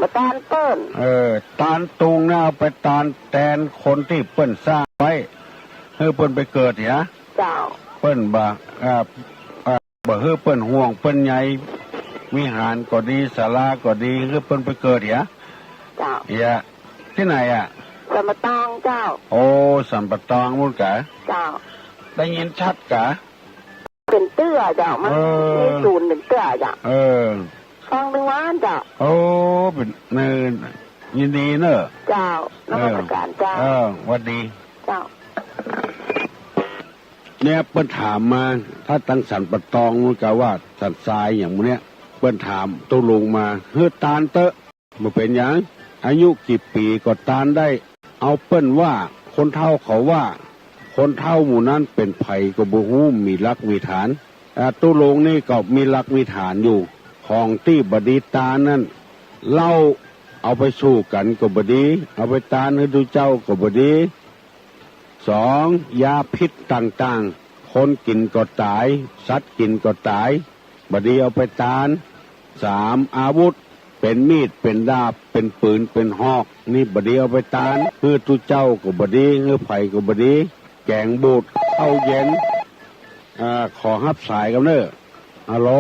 บ่ตานเปิ้น เออ ตานตุงนะ เอาไปตานแตนคนตี้เปิ้นสร้างไว้ หื้อเปิ้นไปเกิดเหีย เจ้า เปิ้นบ่ อ่า อ่า บ่หื้อเปิ้นห่วงเปิ้นใย วิหารก็ดี ศาลาก็ดี หื้อเปิ้นไปเกิดเหีย เจ้า เหีย ตี้ไหนอะ สันป่าตองเจ้า โอ้ สันป่าตองปู๊นกา เจ้า ได้ยินชัดกา เป๋นเตื้อเจ้า มัน เออ มีศูนย์เป๋นเตื้อเจ้า เออ ฟังไม่หวานเจ้า โอ้ เป๋น เออ ยินดีเน่อ เจ้า นมัสก๋านเจ้า เออ หวัดดี เจ้า เนี่ยเปิ้นถามมา ถ้าตังสันป่าตองปู๊นกาว่าสันทรายอย่างหมู่เนี้ย เปิ้นถามตุ๊ลุงมา หื้อตานเต๊อะ บ่เป๋นหยัง อายุกี่ปี๋ก็ตานได้ เอาเปิ้นว่า คนเฒ่าเขาว่า คนเฒ่าหมู่นั้นเป๋นใผก็บ่ฮู้ มีหลักมีฐาน อ่า ตุ๊ลุงนี่ก็มีหลักมีฐานอยู่ ของตี้บ่ดีตานนั้น เหล้าเอาไปสู่กั๋นก็บ่ดี เอาไปตานหื้อตุ๊เจ้าก็บ่ดี สอง ยาพิษต่างๆ คนกิ๋นก็ต๋าย สัตว์กิ๋นก็ต๋าย บ่ดีเอาไปตาน สาม อาวุธ เป๋นมีด เป๋นดาบ เป๋นปืน เป๋นหอก นี่บ่ดีเอาไปตาน หื้อตุ๊เจ้าก็บ่ดี หื้อใผก็บ่ดี แก๋งบูด ข้าวเย็น อ่า ขอฮับสายก่อนเน่อ ฮัลโหล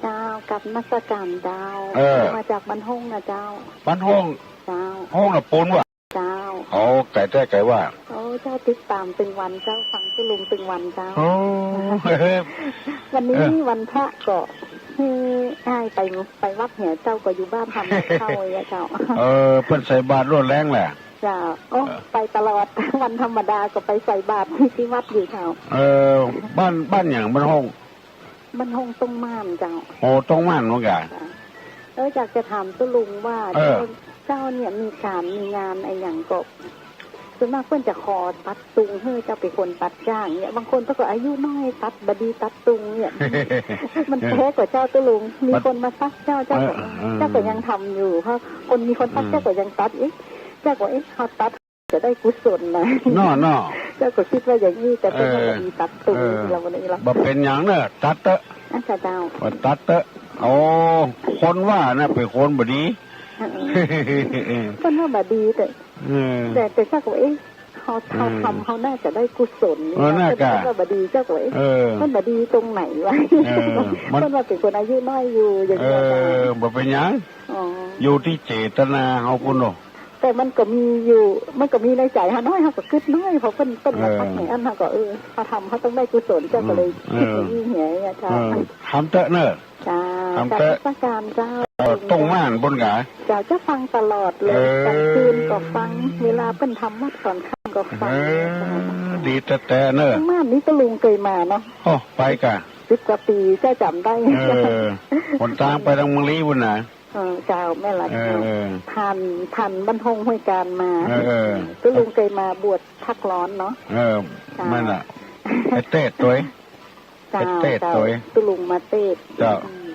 เจ้า กับนมัสก๋านเจ้า เออ มาจากบ้านห้องนะเจ้า บ้านห้อง เจ้า ห้องน่ะปู๊นวะ เจ้า โอ้ ไก๋แต๊ไก๋ว่า โอ้ เจ้าติดต๋ามตึงวันเจ้า ฟังตุ๊ลุงตึงวันเจ้า โอ้ วันนี้ เออ วันพระก็หื้ออ้ายไป ไปวัดเหีย เจ้าก็อยู่บ้านทำกับข้าวเหียเจ้า เออ เปิ้นใส่บาตรลวดแลงแหละ เจ้า โอ้ เออ ไปตลอด วันธรรมดาก็ไปใส่บาตรตี้วัดอยู่เจ้า เออ บ้าน บ้านหยัง บ้านห้อง บ้านห้องต้งม่านเจ้า โอ้ ต้งม่านเหมือนกั๋น เจ้า เออ อยากจะถามตุ๊ลุงว่า เออ เจ้า เจ้าเนี่ยมีก๋านมีงานอะหยังก็ ส่วนมากเปิ้นจะขอตัดตุงหื้อเจ้าเป๋นคนตัดจ้างเนี่ย บางคนเปิ้นก็อายุน้อยตัดบ่ดีตัดตุงเนี่ย มันแต๊ก่อเจ้าตุ๊ลุง มีคนมาตัดเจ้า เจ้าก็ เออ เออ เจ้าก็ยังทำอยู่ เพราะคนมีคนตัด อืม เจ้าก็ยังตัด เอ๊ะ เจ้าก็ เอ๊ะ เฮาตัด จะได้กุศลนะ เนาะ เนาะ เจ้าก็กึ๊ดว่าอย่างอี้ แต่เปิ้นว่า เออ บ่ดีตัดตุง เออ ละวันนี้ละ บ่เป๋นหยังเน่อ ตัดเต๊อะ อาจารย์เจ้า ว่าตัดเต๊อะ โอ้ คนว่านะเป๋นคนบ่ดี เออ เปิ้นว่าบ่ดีแต่ เออ แต่ แต่เจ้าก็ เอ๊ะ เฮา เฮา อืม ทำ เฮาน่าจะได้กุศลนี่ เออ นะ น่าจะ เปิ้นว่าบ่ดี เจ้าก็ เอ๊ะ เออ เปิ้นบ่ดีตรงไหนวะ เออ มัน เปิ้นว่าเป๋นคนอายุน้อยอยู่ อย่างนี้ เออ บ่เป๋นหยัง อ๋อ อยู่ตี้เจตนาเฮาพู้นเนาะ แต่มันก็มีอยู่ มันก็มีในใจ๋เฮาน้อย เฮาก็กึ๊ดน้อย เพราะเปิ้น เปิ้นมาตัด เออ ในอันเฮาก็ เออ เฮาทำ เฮาต้องได้กุศล เจ้าก็เลย อืม กึ๊ดอย่างอี้เหียเจ้า เออ ทำเต๊อะเน่อ เจ้า ทำเต๊อะ กราบนมัสการเจ้า เออ ต้งม่านปู๊นก๋า เจ้า เจ้าฟังตลอดเลย เออ ก๋างคืนก็ฟัง เวลาเปิ้นทำวัดต๋อนค่ำก็ฟัง เออ เจ้า ดีแต๊ๆ เน่อ ต้งม่านนี่ตุ๊ลุงเกยมาเนาะ โอ้ ไปก่า สิบกว่าปี๋ เจ้าจ๋ำได้ เออ หนตางไปตางเมืองลี้ปู๊นนะ เออ เจ้า แม่นละ เออ เจ้า เออ ผ่าน ผ่านบ้านห้องห้วยกาญมา เออ เออ ตุ๊ลุงเกยมาบวชพักร้อนเนาะ เออ เจ้า แม่นละ ไปเตสน์ตวย เจ้า ไปเตสน์ เจ้า ตวย ตุ๊ลุงมาเตสน์ เจ้า อืม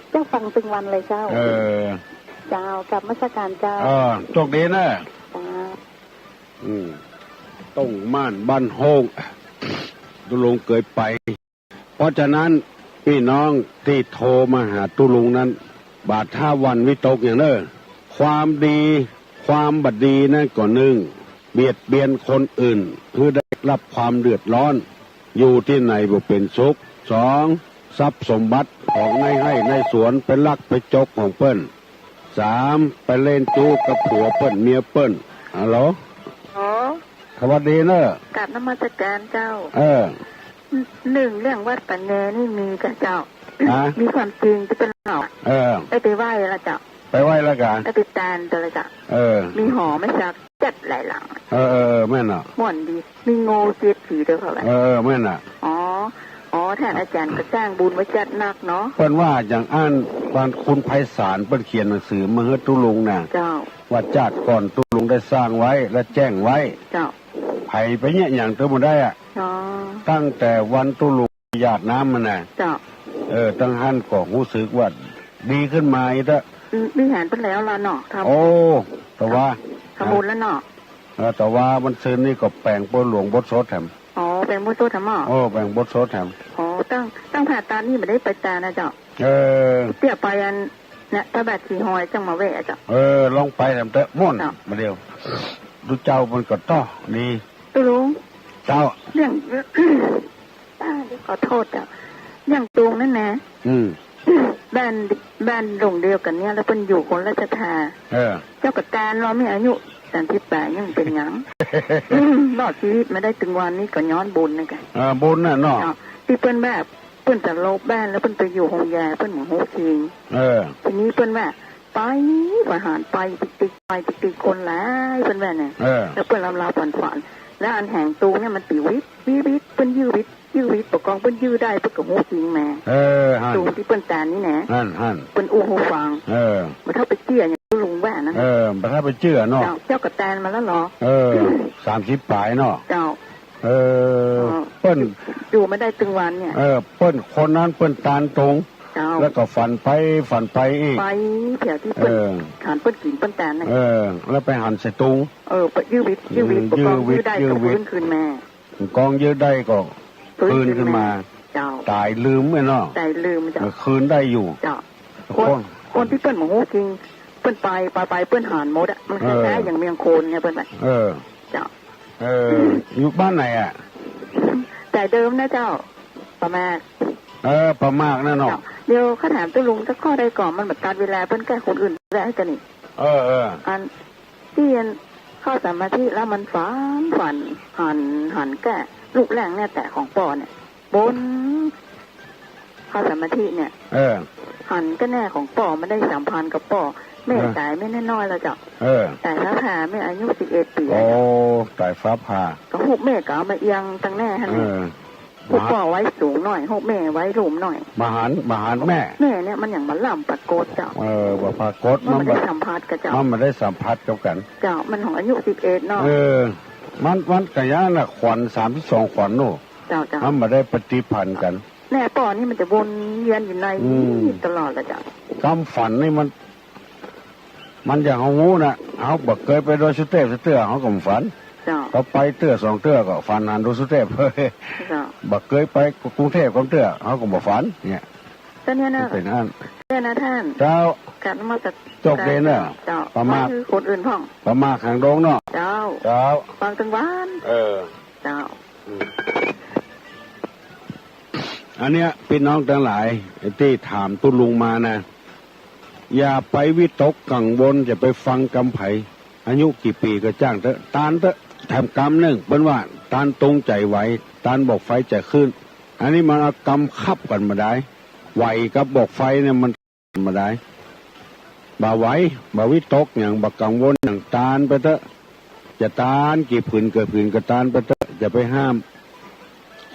เจ้าฟังตึงวันเลยเจ้า เออ เจ้า กราบนมัสการเจ้า เออ โชคดีนะ เจ้า อืม ต้งม่านบ้านห้อง ตุ๊ลุงเกยไป เพราะฉะนั้นปี้น้องตี้โทรมาหาตุ๊ลุงนั้น บ่าต้าหวั่นวิตกหยังเน่อ ความดี ความบ่ดีนั้นก็นึ่ง เบียดเบียนคนอื่น หื้อได้ฮับความเดือดร้อน อยู่ตี้ไหนบ่เป๋นสุข สอง ทรัพย์สมบัติของนายไฮ่นายสวนไปลักไปจกของเปิ้น สาม ไปเล่นจู๊กับผัวเปิ้นเมียเปิ้น ฮัลโหล อ๋อ สวัสดีเน่อ กราบนมัสการเจ้า เออ นึ่งเรื่องวัดป่าแงนี่มีก่าเจ้า ฮะ มีความจริงตี้เปิ้นเล่า เออ ได้ไปไหว้แล้วเจ้า ไปไหว้แล้วก่า ได้ไปตานเจ้าแล้วเจ้า เออ มีหอไม้สักจัดหลายหลัง เออ เออ เออ แม่นน่ะ ม่วนดี มีโง่เจ็ดสีเดียวเขาแหละ เออ เออ แม่นน่ะ อ๋อ อ๋อ ต้านอาจ๋ารย์ก็สร้างบุญไว้จัดนักเนาะ เปิ้นว่าอย่างอั้น วันคุณไพศาลเปิ้นเขียนหนังสือมาหื้อตุ๊ลุงน่ะ เจ้า ว่าจาติก่อนตุ๊ลุงได้สร้างไว้และแจ้งไว้ เจ้า ใผไปเยียะหยังเตื้อบ่ได้อะ อ๋อ ตั้งแต่วันตุ๊ลุงหยาดน้ำมันน่ะ เจ้า เออ ตังหั้นก็ฮู้สึกว่าดีขึ้นมาอีกแล้ว อืม วิหารเปิ้นแล้วล่ะเนาะ ทำ โอ้ แต่ว่า ทำบุญแล้วเนาะ เออ แต่ว่าวันซืนนี่ก็แป๋งปอยหลวงบทสดแถม อ๋อ แป๋งบทสดแถมเนาะ โอ้ แป๋งบทสดแถม อ๋อ ตั้ง ตั้งผ่าตานนี่บ่ได้ไปตานนะเจ้า เออ เตี้ยไปอัน เนี่ย พระบาทสีหอยจังมาแวะเจ้า เออ ลองไปแถมเต๊อะ ม่วน เจ้า มาเดียว ตุ๊เจ้ามันก็ต้อดี ตุ๊ลุง เจ้า เรื่อง อ่า เดี๋ยวขอโทษเจ้า อย่างตุงนั่นนะ อืม บ้าน บ้านหลังเดียวกั๋นเนี่ย แล้วเปิ้นอยู่คนละศรัทธา เออ เจ้าก็ตานว่ามีอายุสามสิบป๋ายยังเป๋นหยัง อืม รอดจีวิตมาได้ตึงวันนี้ก็ย้อนบุญนะก่า เออ บุญน่ะเนาะ เนาะ ตี้เปิ้นแบบ เปิ้นจะลบบ้านแล้วเปิ้นไปอยู่โฮงยา เปิ้นบ่ฮู้จริง เออ ทีนี้เปิ้นว่า ไป ไปหา ไปติ๊กๆ ไปติ๊กๆ คนหลาย เปิ้นว่าน่ะ เออ แล้วเปิ้นเล่าๆ ฝันๆ แล้วอันแหงตุงเนี่ยมันปิวิด วิวิด เปิ้นยื้อวิด ยื้อวิด ปะกองเปิ้นยื้อได้ เปิ้นก็ฮู้จริงแหม เออ หั้น ตุงตี้เปิ้นตานนี่นะ หั้น หั้น เปิ้นอู้ฮู้ฟัง เออ บ่เท่าไปเจื้ออย่างตุ๊ลุงว่านั้น เออ บ่เท่าไปเจื้อเนาะ เจ้า เจ้าก็ตานมาแล้วเหรอ เออ สามสิบป๋ายเนาะ เจ้า เออ อ๋อ เปิ้น อยู่มาได้ตึงวันเนี่ย เออ เปิ้นคนนั้นเปิ้นตานตุง เจ้า แล้วก็ฝันไปฝันไปอีก ไปแถวตี้เปิ้น เออ หันเปิ้นกิ๋นเปิ้นตานน่ะ เออ แล้วไปหันใส่ตุง เออ ไปยื้อวิด ยื้อวิด เออ ปะกองยื้อวิด ยื้อได้ ยื้อวิด ก็ฟื้นคืนมา ปะกองยื้อได้ก็ ฟื้น ฟื้นขึ้นมา คืนมา เจ้า ต๋ายลืมไอ้เนาะ ต๋ายลืมเจ้า เออ คืนได้อยู่ เจ้า คน คนตี้เปิ้นบ่ฮู้จริง เปิ้นไป ไป ไป เปิ้นหันหมดอะ มันคล้ายๆ เออ อย่างเมืองโคนเนี่ยเปิ้นว่า เออ เจ้า เออ อยู่บ้านไหนอะ แต่เดิมนะเจ้า ป่ามาก เออ ป่ามากนั่นเนาะ เจ้า เดี๋ยวข้าถามตุ๊ลุงสักข้อได้ก่อ มันบ่ตัดเวลา เปิ้นแก้คนอื่นได้ก่อนี่ เออ เออ อัน ตี้อัน เข้าสมาธิแล้วมันฝัน ฝัน หัน หันแก้ลูกแรกแน่แต่ของป้อเนี่ย บน เข้าสมาธิเนี่ย เออ หันแก้แน่ของป้อ มันได้สัมพันธ์กับป้อ แม่ เออ ต๋ายแม่น้อยๆ แล้วเจ้า เออ ต๋ายฟ้าผ่า แม่อายุสิบเอ็ดปี๋ โอ้ แล้วเจ้า ต๋ายฟ้าผ่า ก็ฮูกแม่ก็เอามาเอียงตังแน่หั้น เออ ฮูกป้อไว้สูงหน้อย ฮูกแม่ไว้ลุ่มหน้อย บ่หัน บ่หันแม่ แม่เนี่ยมันยังบ่ล้ำปรากฏเจ้า เออ บ่ปรากฏ มันบ่ได้สัมผัสกับเจ้า มันบ่ได้สัมผัสกับกั๋น เจ้า มันของอายุสิบเอ็ดเนาะ เออ มัน มันก็ยังน่ะ ขวัญสามสิบสองขวัญโน่น เจ้า เจ้า มันบ่ได้ปฏิพันธ์กั๋น แน่ป้อนี่มันจะวนเวียนอยู่ใน อืม นี้ตลอดแหละเจ้า กำฝันนี่มัน มันอย่างเฮาฮู้น่ะ เฮาบ่เกยไปดอยสุเตพสักเตื้อ เฮาก็บ่ฝัน เจ้า เฮาไปเตื้อสองเตื้อก็ฝันหันดอยสุเตพ เจ้า บ่เกยไปกรุงเทพกำเตื้อ เฮาก็บ่ฝัน เนี่ย ก็เนี่ยนะ มันเป๋นอั้น เนี่ยนะต้าน เจ้า กราบนมัสการ จบเลยเนาะ เจ้า ประมาท ว่าคือคนอื่นพ่อง ประมาทขังดงเนาะ เจ้า เจ้า ฟังตึงวัน เออ เจ้า อืม อันเนี้ย ปี้น้องตังหลายตี้ถามตุ๊ลุงมานะ อย่าไปวิตกกังวล อย่าไปฟังกำใผ อายุกี่ปี๋ก็จ้างเต๊อะ ตานเต๊อะ แถมกำนึ่ง เปิ้นว่า ตานตรงใจ๋ไหว ตานบอกไฟใจ๋ขึ้น อันนี้มันเอากำคับกั๋นบ่ดาย ไหวกับบอกไฟเนี่ยมันบ่ดาย บ่ไหว บ่วิตกหยัง บ่กังวลหยัง ตานไปเต๊อะ จะตานกี่ผืนกี่ผืนก็ตานไปเต๊อะ อย่าไปห้าม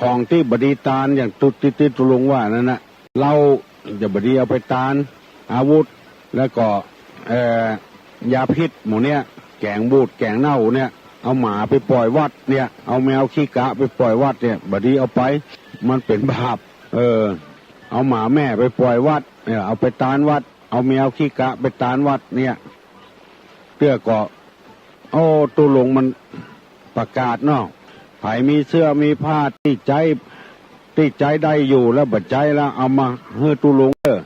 ของตี้บ่ดีตานอย่างตุ๊ ตี้ตุ๊ลุงว่านั่นน่ะ เหล้าจะบ่ดีเอาไปตาน อาวุธ แล้วก็ เอ่อ ยาพิษหมู่เนี้ย แก๋งบูดแก๋งเน่าเนี่ย เอาหมาไปป่อยวัดเนี่ย เอาแมวขี้กะไปป่อยวัดเนี่ย บ่ดีเอาไป มันเป๋นบาป เออ เอาหมาแม่ไปป่อยวัดเนี่ย เอาไปตานวัด เอาแมวขี้กะไปตานวัดเนี่ย เตื้อก็ โอ้ ตุ๊ลุงมันประกาศเนาะ ใผมีเสื้อมีผ้าตี้ใจ๊ ตี้ใจ๊ได้อยู่แล้วบ่ใจ๊แล้ว เอามาหื้อตุ๊ลุงเต๊อะ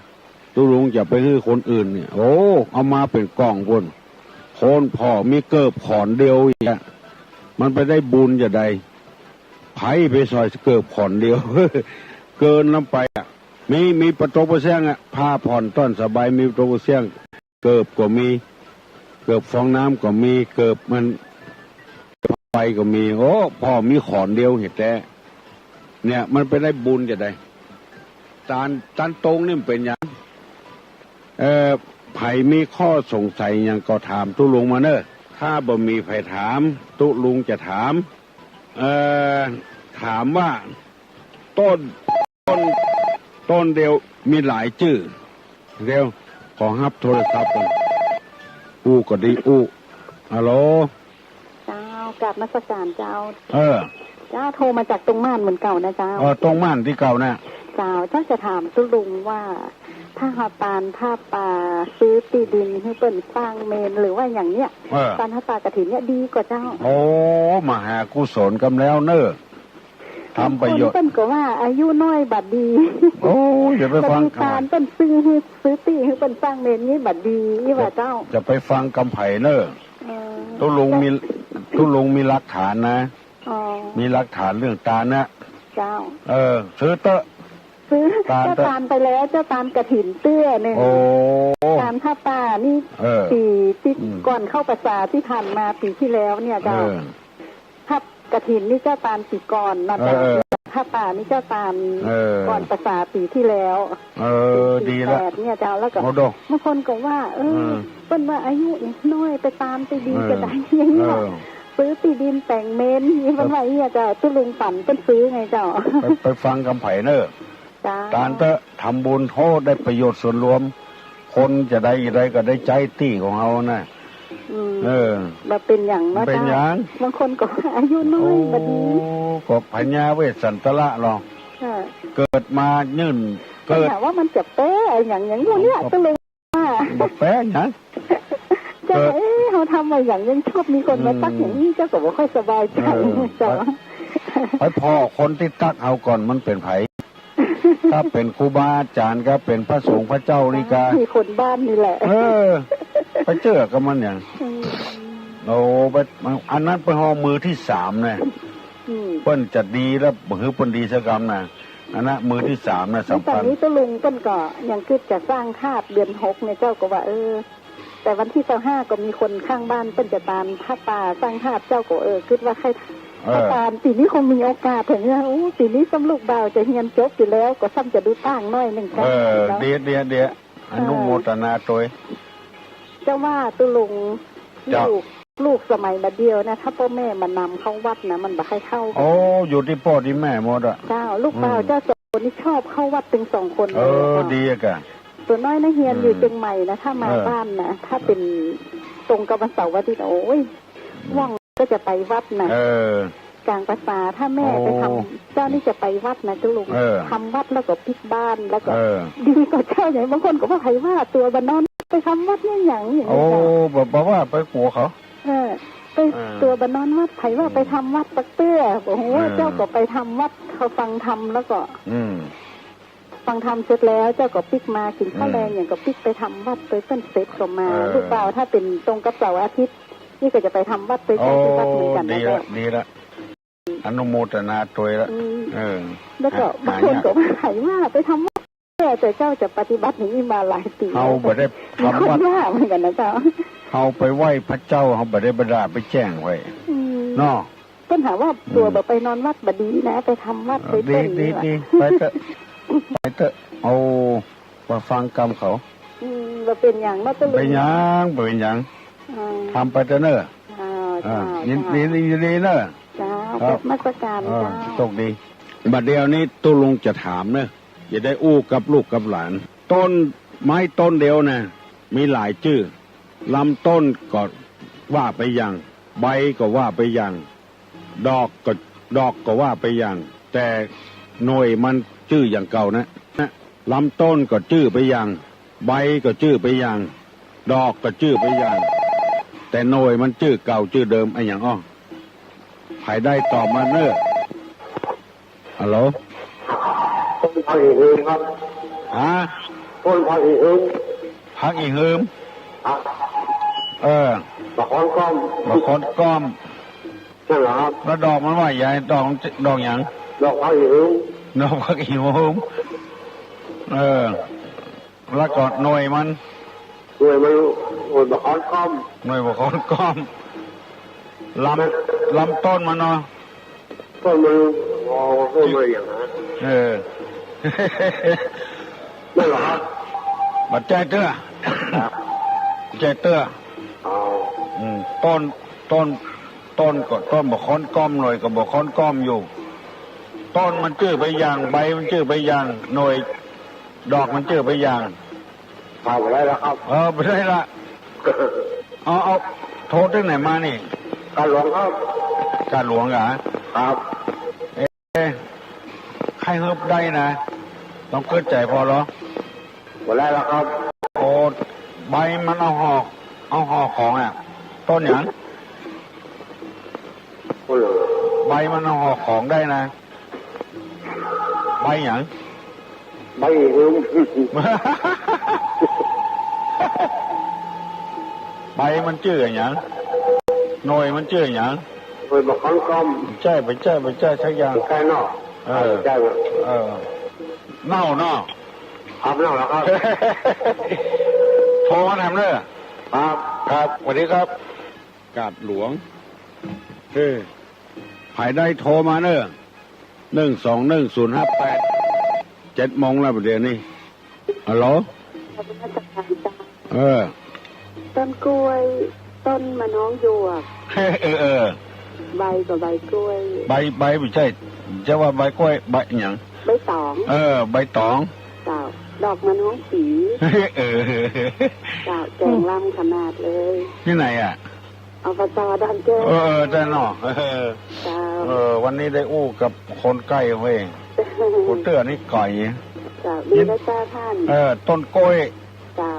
ตุ๊ลุงจะไปหื้อคนอื่นเนี่ย โอ้ เอามาเป๋นก่องปู้น คนผ่อมีเกิบขอนเดียวอย่างเงี้ย มันไปได้บุญจะใด ใผไปสอยเกิบขอนเดียว เกินล้ำไปอะ มี มีปะตงปะเสี้ยงอะ ผ้าผ่อนต้อนสบาย มีปะตงปะเสี้ยง เกิบก็มี เกิบฟองน้ำก็มี เกิบมัน ไฟก็มี โอ้ ผ่อมีขอนเดียวเหียแต๊ เนี่ย มันไปได้บุญจะใด ตาน ตานตรงนี่มันเป๋นหยัง เอ่อ ใผมีข้อสงสัยหยังก็ถามตุ๊ลุงมาเน่อ ถ้าบ่มีใผถาม ตุ๊ลุงจะถาม เอ่อ ถามว่า ต้น ต้น ต้นเดียวมีหลายจื้อ เดี๋ยว ขอฮับโทรศัพท์ก่อน อู้ก็ดีอู้ ฮัลโหล เจ้า กราบนมัสการเจ้า เออ เจ้า โทรมาจากตรงม่านเหมือนเก่านะเจ้า เออ ตรงม่านตี้เก่านะ เจ้า เจ้าจะถามตุ๊ลุงว่า ถ้าเฮาตานผ้าป่า ซื้อตี้ดินหื้อเปิ้นสร้างเมรุหรือว่าอย่างเนี้ย เออ ตานผ้าป่ากฐินเนี่ยดีก่อเจ้า โอ้ มหากุศลกำแล้วเน่อ ทำประโยชน์ บางคนเปิ้นก็ว่าอายุน้อยบ่ดี โอ้ย อย่าไปฟัง บ่ดีตานเปิ้นซื้อหื้อ ซื้อตี้หื้อเปิ้นสร้างเมรุนี่บ่ดี อี้ว่าเจ้า อย่าไปฟังกำใผเน่อ เออ ตุ๊ลุงมี ตุ๊ลุงมีหลักฐานนะ อ๋อ มีหลักฐานเรื่องตานนะ เจ้า เออ ซื้อเต๊อะ ซื้อ ตานเต๊อะ เจ้าตานไปแล้ว เจ้าตานกฐินเตื้อนึ่ง โอ้ ตานผ้าป่านี่ เออ ปี๋ตี้ อืม ก่อนเข้าพรรษาตี้ผ่านมาปี๋ตี้แล้วเนี่ยเจ้า เออ ผ้ากฐินนี่เจ้าตานปี๋ก่อนเนาะเจ้า เออ เออ ผ้าป่านี่เจ้าตาน เออ ก่อนพรรษาปี๋ตี้แล้ว เออ ปี๋ ดีละ แปดเนี่ยเจ้า แล้วก็ โอ้โด บางคนก็ว่า เออ เออ เปิ้นว่าอายุน้อยไปตานตี้ดี เออ จะได้อย่างเนี้ย เออ ซื้อตี้ดินแต่งเมรุนี่ เปิ้นว่าอย่างเนี้ยเจ้า ตุ๊ลุงฝันเปิ้นซื้อไงเจ้า ไป ไปฟังกำใผเน่อ เจ้า ตานเต๊อะ ทำบุญ โอ้ ได้ประโยชน์ส่วนรวม คนจะได้อะไรก็ได้ใจ๊ตี้ของเฮานะ อืม เออ บ่เป๋นหยังเนาะ บ่เป๋นหยัง เจ้า บางคนก็อายุน้อย โอ้ บ่ดี ก็พญาเวสสันตระหรอ เออ เกิดมายื่น เปิ้น เกิด ถามว่ามันจะแป๊อะหยัง อย่างหมู่เนี้ย ก็ ตุ๊ลุงว่า บ่แป๊หยัง เจ้า เกิด เอ๊ะ เฮาทำอะหยังยังชอบมีคนมาตั๊กอย่างนี้ อืม เจ้าก็บ่ค่อยสบายใจ๋ เออ เจ้า ไป ไปผ่อคนตี้ตั๊กเฮาก่อน มันเป๋นใผ ถ้าเป๋นครูบาอาจ๋ารย์ก็เป๋นพระสงฆ์พระเจ้านี่กา มีคนบ้านนี่แหละ เออ ไปเจื้อกับมันหยัง อืม โอ้ ไป อันนั้นไปฮอดมือตี้สามนะ อืม เปิ้นจะดีแล้ว บ่หื้อเปิ้นดีสักกำนะ อันนั้นมือตี้สามนะ สำคัญ ต๋อนนี้ตุ๊ลุงเปิ้นก็ยังกึ๊ดจะสร้างธาตุเดือนหกเนี่ย เจ้าก็ว่า เออ แต่วันตี้ซาวห้าก็มีคนข้างบ้านเปิ้นจะตานผ้าป่าสร้างภาพ เจ้าก็ เออ กึ๊ดว่าใค่ เออ ผ้าป่า ปี๋นี้คงมีโอกาสเถอะเนี่ย โอ้ ปี๋นี้ซ้ำลูกบ่าวจะเฮียนจบอยู่แล้ว ก็ซ้ำจะดูต้างหน้อยนึ่งกั๋น เออ เนาะ เดียะ เดียะ เดียะ อนุโมทนาตวย เจ้าว่าตุ๊ลุง เจ้า ลูก ลูกสมัยบ่าเดี่ยวนะ ถ้าป้อแม่บ่านำเข้าวัดนะ มันบ่ใค่เข้ากั๋น โอ้ อยู่ตี้ป้อตี้แม่หมดอะ เจ้า ลูกบ่าว อืม เจ้าสองคนนี่ชอบเข้าวัดตึงสองคนเลย เออ เจ้า ดีอะกะ ตั๋วน้อยนะเฮียนอยู่ อืม เจียงใหม่นะ ถ้ามา เออ บ้านนะ ถ้าเป๋นตรงกับวันเสาร์วันอาทิตย์ โอ้ย อืม ว่างก็จะไปวัดนะ เออ ก๋างพรรษา ถ้าแม่ โอ้ ไปทำ เจ้านี่จะไปวัดนะตุ๊ลุง เออ ทำวัดแล้วก็ปิ๊กบ้าน แล้วก็ เออ ดีกว่าเจ้าใหญ่ บางคนก็ว่า ใผว่าตั๋วบ่านอนไปทำวัดเนี่ยหยัง อย่างนี้ โอ้ เจ้า บ่ บ่ว่าไปกั๋วเขา เออ ไป เออ ตั๋วบ่านอนวัด ใผว่า อืม ไปทำวัดปักเตื้อ โอ้โห เออ เจ้าก็ไปทำวัด เขาฟังธรรมแล้วก็ อืม ฟังธรรมเสร็จแล้ว เจ้าก็ปิ๊กมากิ๋นข้าวแลง อืม อย่างก็ปิ๊กไปทำวัดไปเปิ้นเสร็จก็มา เออ ลูกบ่าว ถ้าเป๋นตรงกับเสาร์อาทิตย์ นี่ก็จะไปทำวัดไป โอ้ เจ้าที่วัดเหมือนกั๋นนะ ดีละ เจ้า ดีละ อนุโมทนาตวยละ อืม เออ แล้วก็ หา บางคนก็ว่า หายาก ใผว่าไปทำวัด แต่เจ้าจะปฏิบัติอย่างนี้มาหลายปี๋ เฮาบ่ได้ทำวัด มีคนว่าเหมือนกั๋นนะเจ้า เฮาไปไหว้พระเจ้า เฮาบ่ได้บ่าไปแจ้งไว้ อืม เนาะ เปิ้นหาว่า อืม ตั๋วบ่ไปนอนวัดบ่ดีนะ ไปทำวัด เออ ไปเปิ้น ดี นี่ ดี ว่ะ ดี ไปเต๊อะ ไปเต๊อะ เอา มาฟังกำเขา อืม บ่เป๋นหยังเนาะตุ๊ลุง บ่เป๋นหยัง บ่เป๋นหยัง อ่า ทำไปเต๊อะเน่อ อ่า อ่า เจ้า ยิน เจ้า ยินดี ยินดีเน่อ เจ้า ครับ นมัสการ เออ เจ้า โชคดี บ่าเดี่ยวนี้ตุ๊ลุงจะถามเน่อ จะได้อู้กับลูกกับหลาน ต้นไม้ต้นเดียวนะ มีหลายจื้อ ลำต้นก็ว่าไปอย่าง ใบก็ว่าไปอย่าง ดอกก็ ดอกก็ว่าไปอย่าง แต่หน่วยมันจื้ออย่างเก่านะ ลำต้นก็จื้อไปอย่าง ใบก็จื้อไปอย่าง ดอกก็จื้อไปอย่าง แต่หน่วยมันจื้อเก่าจื้อเดิม อะหยังอ้อ ใผได้ตอบมาเน่อ ฮัลโหล ต้นผักอีหืมครับ ฮะ ต้นผักอีหืม ผักอีหืม ครับ เออ บ่าค้อนก้อม บ่าค้อนก้อม ใช่เหรอครับ แล้วดอกมันว่าใหญ่ ดอก ดอกหยัง ดอกผักอีหืม ดอกผักอีหืม เออ แล้วก็หน่วยมัน หน่วยมัน หน่วยบ่าค้อนก้อม หน่วยบ่าค้อนก้อม ลำ ลำต้นมันเนาะ ต้นมัน อ๋อ ต้นมันอย่างนั้น เออ นั่นเหรอครับ บ่ใจ้เตื้อ ครับ บ่ใจ้เตื้อ อ๋อ อืม ต้น ต้น ต้นก็ต้นบ่าค้อนก้อม หน่วยก็บ่าค้อนก้อมอยู่ ต้นมันจื้อไปอย่าง ใบมันจื้อไปอย่าง หน่วย ดอกมันจื้อไปอย่าง เอาไปได้แล้วครับ เออ ไปได้ละ เอา เอา โทรตี้ไหนมานี่ กาดหลวงครับ กาดหลวงเหรอ ครับ เอ๊ะ ใค่เฮิบได้นะ ต้องเกิดใจ๋ผ่อเหรอ บ่ได้แล้วครับ โอ้ ใบมันเอาห่อ เอาห่อของอะ ต้นหยัง โอ้โห ใบมันเอาห่อของได้นะ ใบหยัง ใบอีหืม ใบมันจื้อหยัง หน่วยมันจื้อหยัง หน่วยบ่าค้อนก้อม ใจ้ บ่ใจ้ บ่ใจ้สักอย่าง ใจ้เนาะ เออ ใจ้เนาะ เออ เน่าเนาะ ครับ เน่าแล้วครับ โทรมาถามเน่อ ครับ ครับ สวัสดีครับ กาดหลวง เออ ใผได้โทรมาเน่อ หนึ่งสองหนึ่งศูนย์ห้าแปด เจ็ดโมงแล้วเดี๋ยวนี้ ฮัลโหล นมัสการเจ้า เออ ต้นกล้วย ต้นมะน้องหยวก เออ เออ ใบก็ใบกล้วย ใบ ใบบ่ใจ้ จะว่าใบกล้วย ใบหยัง ใบตอง เออ ใบตอง เจ้า ดอกมะน้องปี เออ เจ้า แจ๋งล้ำขนาดเลย ตี้ไหนอะ อบจ.ดอนแก้ว เออ เออ ได้เนาะ เออ เจ้า เออ วันนี้ได้อู้กับคนใก้เว้ย คนเตื้อนี่ไก๋ เจ้า ดีแล้วเจ้าต้าน เออ ต้นกล้วย เจ้า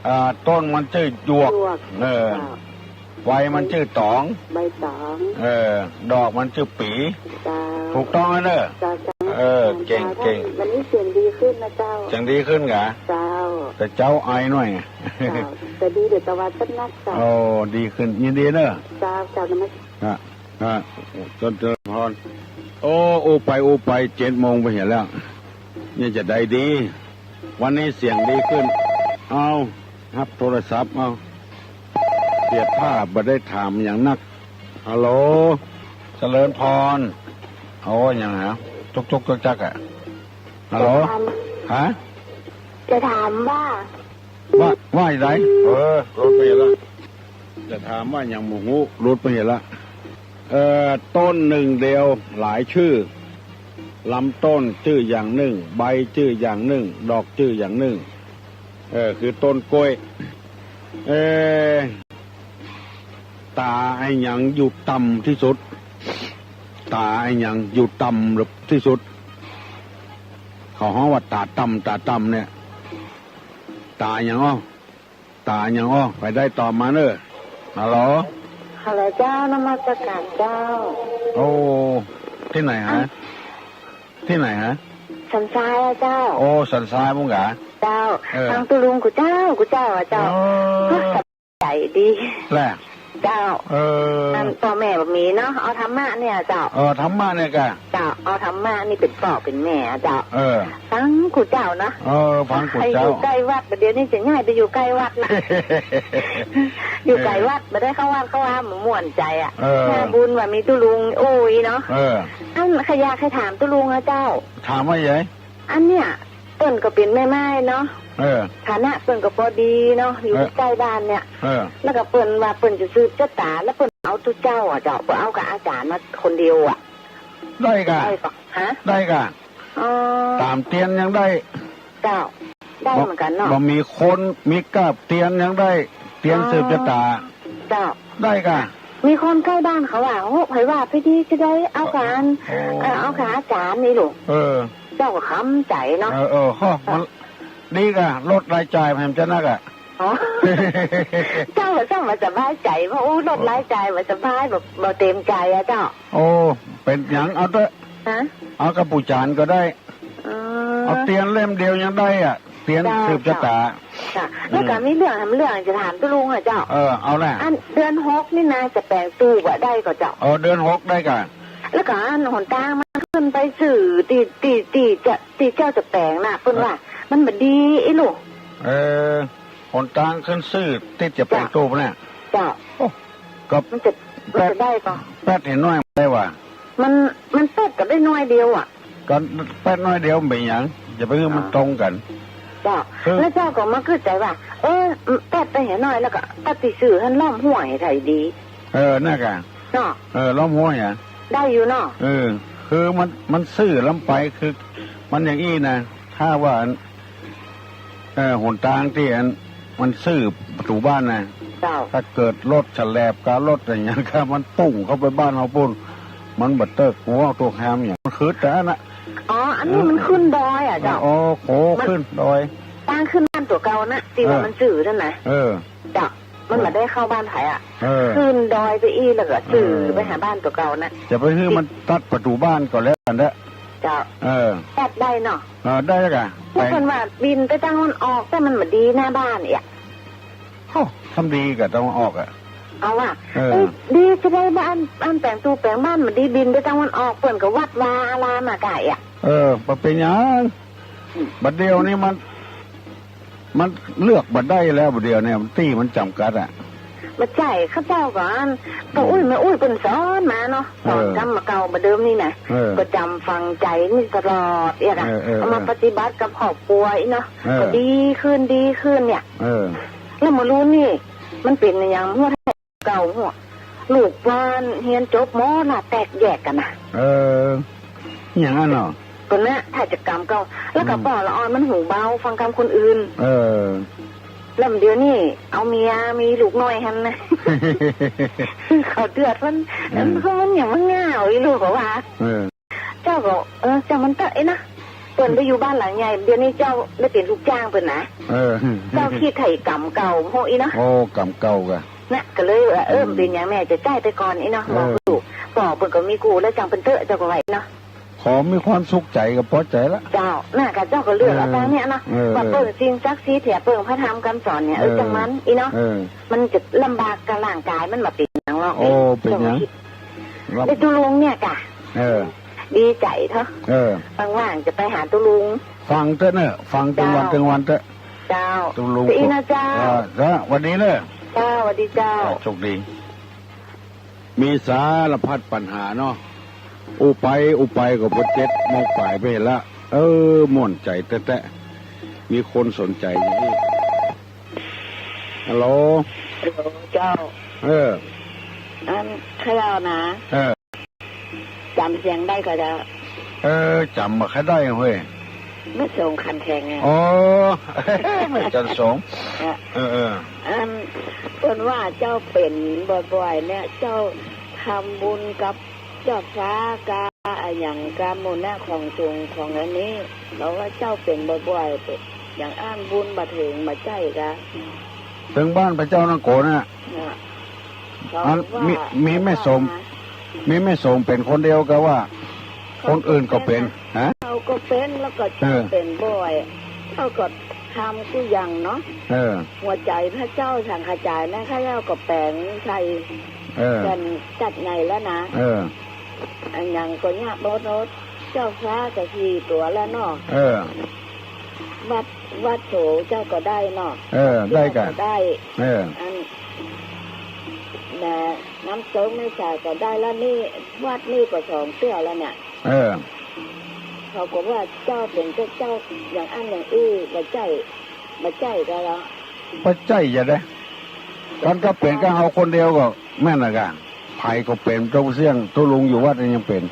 อ่า ต้นมันจื้อหยวก หยวก เออ เจ้า ใบมันจื้อตอง ใบตอง เออ ดอกมันจื้อปี เจ้า ถูกต้องแล้วเน่อ เจ้า เจ้า เออ เก่ง เจ้า เก่ง วันนี้เสียงดีขึ้นนะเจ้า เสียงดีขึ้นเหรอ เจ้า แต่เจ๊าไอหน่อย เจ้า แต่ดีเดี๋ยวตะวันต้นนักเจ้า โอ้ ดีขึ้น ยินดีเน่อ เจ้า เจ้า นมัส ฮะ ฮะ ต้นเจริญพร โอ้ อู้ไป อู้ไป เจ็ดโมงไปเหียแล้ว เนี่ยจะได้ดี วันนี้เสียงดีขึ้น เอา ฮับโทรศัพท์ เอา เกียรติภาพบ่ได้ถามหยังนัก ฮัลโหล เจริญพร โอ้ หยังหา จุกจุกจักจักอะ ฮัลโหล จะถาม ฮะ จะถามว่า ว่า ว่าอะไร เออ หลุดไปละ จะถามว่าหยังบ่ฮู้ หลุดไปละ เอ่อ ต้นนึ่งเดียวหลายจื้อ ลำต้นจื้ออย่างนึ่ง ใบจื้ออย่างนึ่ง ดอกจื้ออย่างนึ่ง เออ คือต้นกล้วย เออ ต๋าอะหยังอยู่ต่ำตี้สุด ต๋าอะหยังอยู่ต่ำตี้สุด เขาฮ้องว่าต๋าต่ำ ต๋าต่ำเนี่ย ต๋าหยังอ้อ ต๋าหยังอ้อ ใผได้ตอบมาเน่อ ฮัลโหล ฮัลโหลเจ้า นมัสการเจ้า โอ้ ตี้ไหนฮะ อ่ะ ตี้ไหนฮะ สันทรายอะเจ้า โอ้ สันทรายมุ้งกา เจ้า เออ ฟังตุ๊ลุงกู้เจ้า กู้เจ้าอะเจ้า อ๋อ ก็สบายใจ๋ดี แหละ เจ้า เออ อันป้อแม่บ่มีเนาะ เอาธรรมะเนี่ยเจ้า เออ ธรรมะเนี่ยกะ เจ้า เอาธรรมะนี่เป๋นป้อเป๋นแม่อะเจ้า เออ ฟังกู้เจ้าเนาะ เออ ฟังกู้เจ้า ไปอยู่ใก้วัด บ่าเดี่ยวนี้จะย้ายไปอยู่ใก้วัดละ อยู่ใก้วัด เออ บ่ได้เข้าวัดเข้าวา บ่ม่วนใจ๋อะ เออ หน้าบุญว่ามีตุ๊ลุงอู้อี้เนาะ เออ อันข้าอยากหื้อถามตุ๊ลุงอะเจ้า ถามว่าไง อันเนี่ย เปิ้นก็เป๋นแม่ไม้เนาะ เออ ฐานะเปิ้นก็ปอดีเนาะ อยู่ เออ ใก้บ้านเนี่ย เออ แล้วก็เปิ้นว่าเปิ้นจะสืบจะต๋า แล้วเปิ้นเอาตุ๊เจ้าอะเจ้า เปิ้นเอากับอาจ๋ารย์มาคนเดียวอะ ได้กะ ได้กะ ฮะ ได้กะ อ๋อ ต๋ามเตียนยังได้ เจ้า ได้เหมือนกั๋นเนาะ บ่ บ่มีคน มีกาบเตียนยังได้ เตียน อ๋อ สืบจะต๋า เจ้า ได้กะ มีคนใก้บ้านเขาว่า โอ้ ใผว่าไปดีจะได้เอากับ อ๋อ เอ่อ เอากับอาจ๋ารย์นี่ลูก เออ เจ้าก็ขำใจ๋เนาะ เออ เออ ฮะ มันดีกะ ลดรายจ่ายแหมจะนักอะ อ๋อ เจ้าก็ต้องมาสบายใจ๋ เพราะอู้ ลดรายจ่ายมาสบาย บ่ บ่เต็มใจ๋อะเจ้า โอ้ เป๋นหยัง เอาเต๊อะ ฮะ เอากับปู่จ๋ารย์ก็ได้ อืม เอาเตียนเล่มเดียวยังได้อะ เตียน เจ้า สืบจะต๋า เจ้า แล้วก็ อืม มีเรื่อง เรื่องจะถามตุ๊ลุงอะเจ้า เออ เอาแหละ อันเดือนหกนี่นะ จะแป๋งตู้บ่ได้ก่อเจ้า เออ เดือนหกได้ก่อ แล้วก็อันหนตางมันขึ้นไปซื่อตี้ ตี้ ตี้จะ ตี้เจ้าจะแป๋งน่ะ เปิ้นว่า เออ มันบ่ดีอี้ลูก เออ หนตางขึ้นซื่อตี้จะแป๋งตู้เนี่ย เจ้า โอ้ ก็มันจะ มันจะได้ก่อ แป๊ดเห็นน้อยได้ว่า มัน มันแป๊ดก็ได้น้อยเดียวอะ ก็แป๊ดน้อยเดียวมันเป๋นหยัง อย่าไปหื้อมันตรงกั๋น เจ้า คือ แล้วเจ้าก็มาคิดใจ๋ว่า เออ แป๊ดไปเหียน้อย แล้วก็ตัดตี้ซื่อหั้นล้อมห้วยไถดี เออ นั่นกะ เนาะ เออ ล้อมห้วยอะ ได้อยู่เนาะ เออ คือมัน มันซื่อล้ำไป คือ มันอย่างอี้นะ ถ้าว่า เออ หนตางตี้อัน มันซื่อประตู๋บ้านนะ เจ้า ถ้าเกิดรถฉลาบกะรถอะหยังกะ มันปุ้งเข้าไปบ้านเฮาปู้น มันบ่เติ๊กหัวตัวแคมอย่าง มันคือแต่อันน่ะ อ๋อ อันนี้มันขึ้นดอยอะเจ้า อ๋อ โห มัน ขึ้นดอย ตางขึ้นบ้านตั๋วเก่านะ ตี้ว่า เออ มันซื่อนั่นนะ เออ เจ้า มันบ่ได้เข้าบ้านไผอะ เออ ขึ้นดอยไปอี้ แล้วก็ซื่อ เออ ไปหาบ้านตั๋วเก่านะ อย่าไปหื้อมันตัดประตู๋บ้านก็แล้วกั๋นเต๊อะ เจ้า เออ ตัดได้เนาะ เออ ได้แล้วกะ พวกเปิ้นว่าบินไปตางตะวันออก แต่มันบ่ดีหน้าบ้านเอีย โอ้ ทำดีกับตะวันออกอะ เอาอะ เออ เอ้ย ดีจะได้บ้าน อันแป๋งตู้แป๋งบ้านบ่ดี บินไปตะวันออก เปิ้นก็วัดวาอารามอะก่ะเอีย เออ บ่เป๋นหยัง อืม บ่าเดี่ยวนี้มัน มันเลือกบ่ได้แล้ว บ่าเดี่ยวนี้มันตี้มันจ๋ำกัดอะ บ่ใจ้ ข้าเจ้าก็อัน ป้ออุ๊ยแม่อุ๊ยเปิ้นสอนมาเนาะ สอน เออ กำบ่าเก่าบ่าเดิมนี่นะ เออ ก็จ๋ำฝังใจ๋นี่ตลอดเอียอะ เออ เออ เอามาปฏิบัติกับครอบครัวอี้เนาะ เออ ก็ดีขึ้น ดีขึ้นเนี่ย เออ แล้วเมื่อลูนนี่ มันเป๋นอะหยัง หัวเก่าหัว ลูกป้อเฮียนจบมอละแตกแยกกั๋นนะ เออ หยังอันเนาะ เปิ้นน่ะ ถ้าจะกำเก่า แล้วก็ อืม ป้อละอ่อนมันหูเบา ฟังกำคนอื่น เออ แล้วเดี๋ยวนี้เอาเมียมีลูกน้อยหั้นนะ เขาเดือดมัน เออ มัน มันอย่างมันเหงาอี้ลูกเขาว่า เออ เจ้าก็ เออ เจ้ามันเต๊อะไอ้นะ เปิ้นไปอยู่บ้านหลังใหญ่ เดี๋ยวนี้เจ้าได้เป๋นลูกจ้างเปิ้นนะ เออ เจ้าคิดไถ่กำเก่าโหอี้นะ โอ้ กำเก่ากะ น่ะ ก็เลยว่า เออ อืม เป๋นหยังแม่จะใจ้ไปก่อนอี้เนาะ เออ มองดู ป้อเปิ้นก็มีกู้แล้ว จั่งเปิ้นเต๊อะ เจ้าก็ว่าอี้เนาะ ขอมีความสุขใจ๋ก็ปอใจ๋ละ เจ้า น่ะ ก็เจ้าก็เลือกเอา เออ ตางเนี่ยเนาะ เออ ว่าเปิ้งสิ่งศักดิ์สิทธิ์ เหียเปิ้งพระธรรมกำสอนเนี่ย เออ เออ จั่งมันอี้เนาะ เออ มันจะลำบากกับร่างก๋าย มันบ่เป๋นหยังหรอก โอ้ เป๋นหยัง เจ้าก็คิด ลำ ไอ้ตุ๊ลุงเนี่ยก่ะ เออ ดีใจ๋เถาะ เออ ว่างๆ จะไปหาตุ๊ลุง ฟังเต๊อะเน่อ ฟังตึงวัน เจ้า ตึงวันเต๊อะ เจ้า ตุ๊ลุง จะอี้นะเจ้า เออ เจ้า วันนี้เน่อ เจ้า สวัสดีเจ้า อ่า โชคดี มีสารพัดปัญหาเนาะ อู้ไปอู้ไปก็บ่เจ็ดโมงปลายไปหั้นละ เออ ม่วนใจ๋แต๊ๆ มีคนสนใจ๋อยู่นี่ ฮัลโหล ฮัลโหล เจ้า เออ อัน ข้าเจ้านะ เออ จ๋ำเสียงได้ก่อเจ้า เออ จ๋ำบ่ค่อยได้เว้ย แม่สง ขันแข็งอะ อ๋อ แม่จันทร์สง อะ เออ เออ อัน เปิ้นว่าเจ้าเป๋นบ่อยๆ เนี่ย เจ้าทำบุญกับเจ้าฟ้า กาอะหยัง กาหมู่เนี่ย ของสูงของอันนี้ เขาว่าเจ้าเป๋นบ่อยๆ อย่างอั้นบุญบ่เถิง บ่ใจ้กา เถิงบ้านพระเจ้านั่งโกนน่ะ น่ะ อัน เขาว่า มี มีแม่สม เขาว่า มีแม่สมเป๋นคนเดียวกาว่า คนอื่นก็เป๋น ฮะ เขาก็เป๋น แล้วก็ เออ เป๋นบ่อย เขาก็ทำกู้อย่างเนาะ เออ หัวใจ๋พระเจ้าสังฆาจ๋ารย์นะ ข้าเจ้าก็แป๋งใส่ เออ แก่นจัดใหญ่แล้วนะ เออ อะหยังก็เนี่ย โบสถ์ เจ้าฟ้าก็สี่ตั๋วแล้วเนาะ เออ วัด วัดโสเจ้าก็ได้เนาะ เออ ได้กา เจ้าก็ได้ เออ อัน แหม น้ำตกแม่สายก็ได้แล้วนี่ วัดนี่ก็สองเตื้อแล้วเนี่ย เออ เขาก็ว่าเจ้าเป๋นเจ้า เจ้าอย่างอั้นอย่างอี้ บ่ใจ้ บ่ใจ้กาแล้ว บ่ใจ้จะได้ คันกาเป๋นกาเฮาคนเดียวก็แม่นละกา ใผก็เป๋น ตุ๊เสี้ยงตุ๊ลุงอยู่วัดนี่ยังเป๋น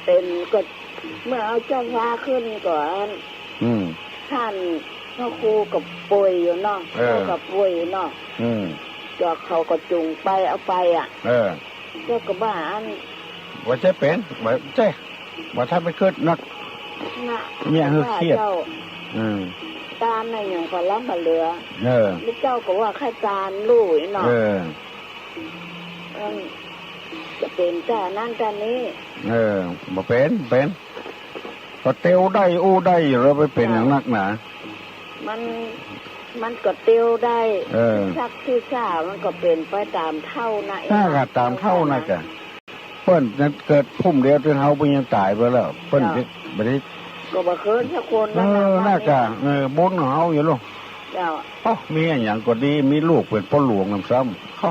เป๋นก็เมื่อเอาเจ้าฟ้าขึ้นก่อน อืม ต้านพระครูก็ป่วยอยู่เนาะ เออ เจ้าก็ป่วยอยู่เนาะ อืม เจ้าเขาก็จูงไปเอาไปอะ เออ เจ้าก็ว่าอั้น บ่ใจ้เป๋น บ่ใจ้ บ่ทันไปกึ๊ดนัก น่ะ เนี่ย หื้อเครียด เจ้า อืม ตานน่ะอย่างปะล้ำปะเหลือ เออ แล้วเจ้าก็ว่าใค่ตานลู่อี้เนาะ เออ อืม จะเป๋นตานั้นตานี้ เออ บ่เป๋น เป๋น ก็เตียวได้อู้ได้อยู่แล้ว ไปเป๋นอย่างนักหนา มัน มันก็เตียวได้ เออ ซักทีซ่า มันก็เป๋นไปต๋ามเฒ่านะ น่ากะต๋ามเฒ่าน่ากะ เปิ้นนั้นเกิดภูมิเดียวตึงเฮา เปิ้นยังต๋ายไปแล้ว เปิ้น เจ้า บ่ได้ ก็บ่เคิยสักคน เออ นั่นน่ะ น่ากะ เออ บุญของเฮาอยู่ลูก เจ้า โอ้ มีอะหยังก็ดี มีลูกเป๋นป้อหลวงนำซ้ำ โอ้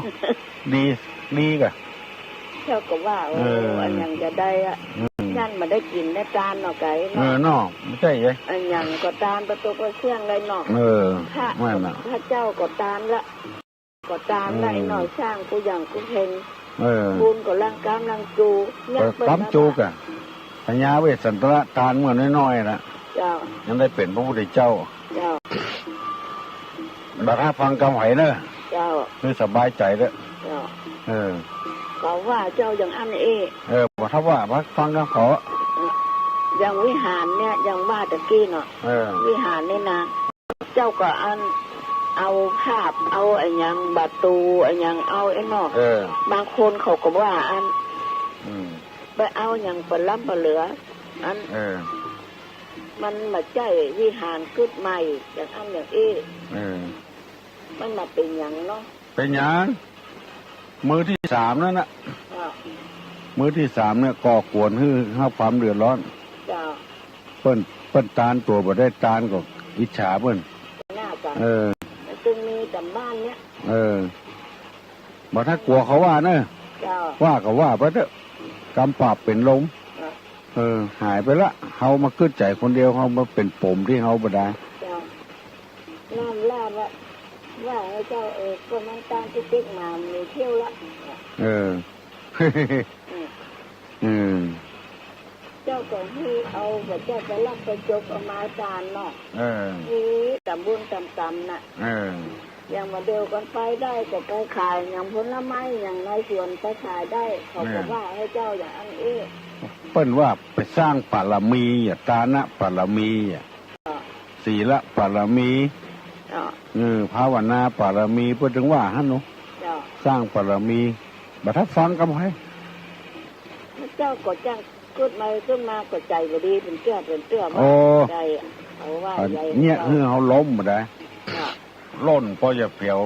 ดี ดีกะ เจ้าก็ว่า โอ้ เออ อะหยังจะได้อะ อืม นั่นบ่ได้กิ๋นได้ตานเนาะไก่ เออ เนาะ เนาะ บ่ใจ้เอ้ย อะหยังก็ตานประตูประเสี้ยงเลยเนาะ เออ พระ แม่นน่ะ พระเจ้าก็ตานละ ก็ตานละ อืม ไอ้เนาะ สร้างกู้อย่างกู้เฮง เออ บุญก็ล้างก๋ามล้างจู เออ ยังเปิ้น ก๋ามจูกะ พญาเวสสันตระตานเมื่อน้อยๆ น่ะ เจ้า ยังได้เป๋นพระพุทธเจ้า เจ้า บ่าถ้าฟังกำไผเนอะ เจ้า คือสบายใจ๋เด้อ เจ้า เออ เขาว่าเจ้าอย่างอั้นเอ้ เออ บ่าถ้าว่า บ่าฟังกำเขา อย่างวิหารเนี่ย อย่างว่าตะกี้เนาะ เออ วิหารนี่นะ เจ้าก็อั้น เอาภาพ เอาอะหยัง ประตู อะหยัง เอาไอ้เนาะ เออ บางคนเขาก็ว่าอั้น อืม ไปเอาอะหยังปะล้ำปะเหลือ อั้น เออ มันบ่ใจ้วิหารกึ๊ดใหม่ อย่างอั้นอย่างอี้ เออ มันบ่าเป๋นหยังเนาะ เป๋นหยัง มือตี้สามนั่นน่ะ เจ้า มือตี้สามเนี่ย ก่อกวนหื้อ หื้อความเดือดร้อน เจ้า เปิ้น เปิ้นตานตั๋วบ่ได้ตานก็อิจฉาเปิ้น น่ากะ เออ มันจึงมีต๋ามบ้านเนี่ย เออ บ่าถ้ากลัวเขาว่าเนอะ เจ้า ว่าก็ว่าไปเต๊อะ กำปราบเป๋นลม เออ เออ หายไปละ เฮามากึ๊ดใจ๋คนเดียว เฮามาเป๋นปมตี้เฮาบ่ได้ เจ้า น้อมลาบว่า ว่าให้เจ้า เออ ก็มันตานตี้ติ๊กมา มีเที่ยวละ เออ อืม เออ เจ้าก็หื้อเอา บ่าเจ้าจะลักไปจกเอามาตานเนาะ เออ มีต๋ามบุญต๋ามกรรมน่ะ เออ อย่างบ่าเดี่ยวกั๋นไปได้ก็ไปขาย อย่างผลไม้ อย่างในสวนไปขายได้ เขาก็ เออ ว่าหื้อเจ้าอย่างอั้นอี้ เปิ้นว่าไปสร้างปารมีอะ ตานะปารมีอะ เจ้า ศีลปารมี เจ้า เออ ภาวนาปารมี เปิ้นจึงว่าหั้นเนาะ เจ้า สร้างปารมี บ่าถ้าฟังกำไผ เจ้าก็จ้างกึ๊ดใหม่ขึ้นมาก็ใจ๋บ่ดี เป๋นเตื้อ เป๋นเตื้อ โอ้ ว่าใจ๋ เขาว่า อัน ใหญ่ เนี่ย เจ้า หื้อเฮาล้มบ่ได้ เจ้า ล่นปอจะเปียว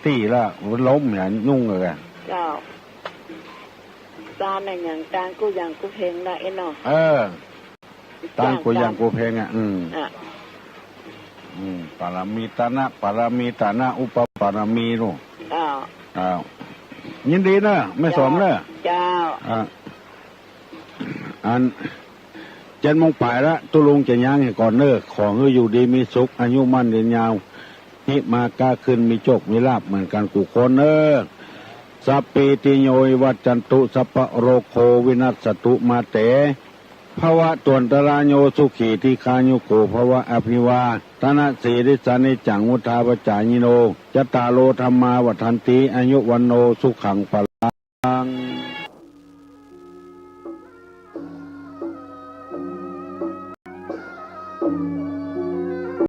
ตี้ละ ล้มเนี่ย ยุ่งเลยอะ เจ้า ตานอะหยัง ตานกู้อย่างกู้เฮงละไอ้เนาะ เออ ตานกู้อย่างกู้เฮงอะ อืม อ่ะ อืม ปารมีตานะ ปารมีตานะ อุปปารมีลูก อ้าว อ้าว ยินดีเน่อ แม่สมเน่อ เจ้า อ่า อัน เจ็ดโมงป๋ายละ ตุ๊ลุงจะย้างหื้อก่อนเน่อ ขอหื้ออยู่ดีมีสุข อายุมั่นยืนยาว ฮิมาก้าขึ้น มีโจคมีลาภเหมือนกั๋นกู้คนเน่อ สัพพีติโยวิวัชชันตุ สัพพะโรโควินัสสะตุ มาเต ภะวะตวันตะราโย สุขีทีฆายุโกภะวะ อะภิวาทะนะสีลิสสะ นิจจังวุฑฒาปะจายิโน จัตตาโร ธัมมา วัฑฒันติ อายุ วัณโณ สุขัง พะ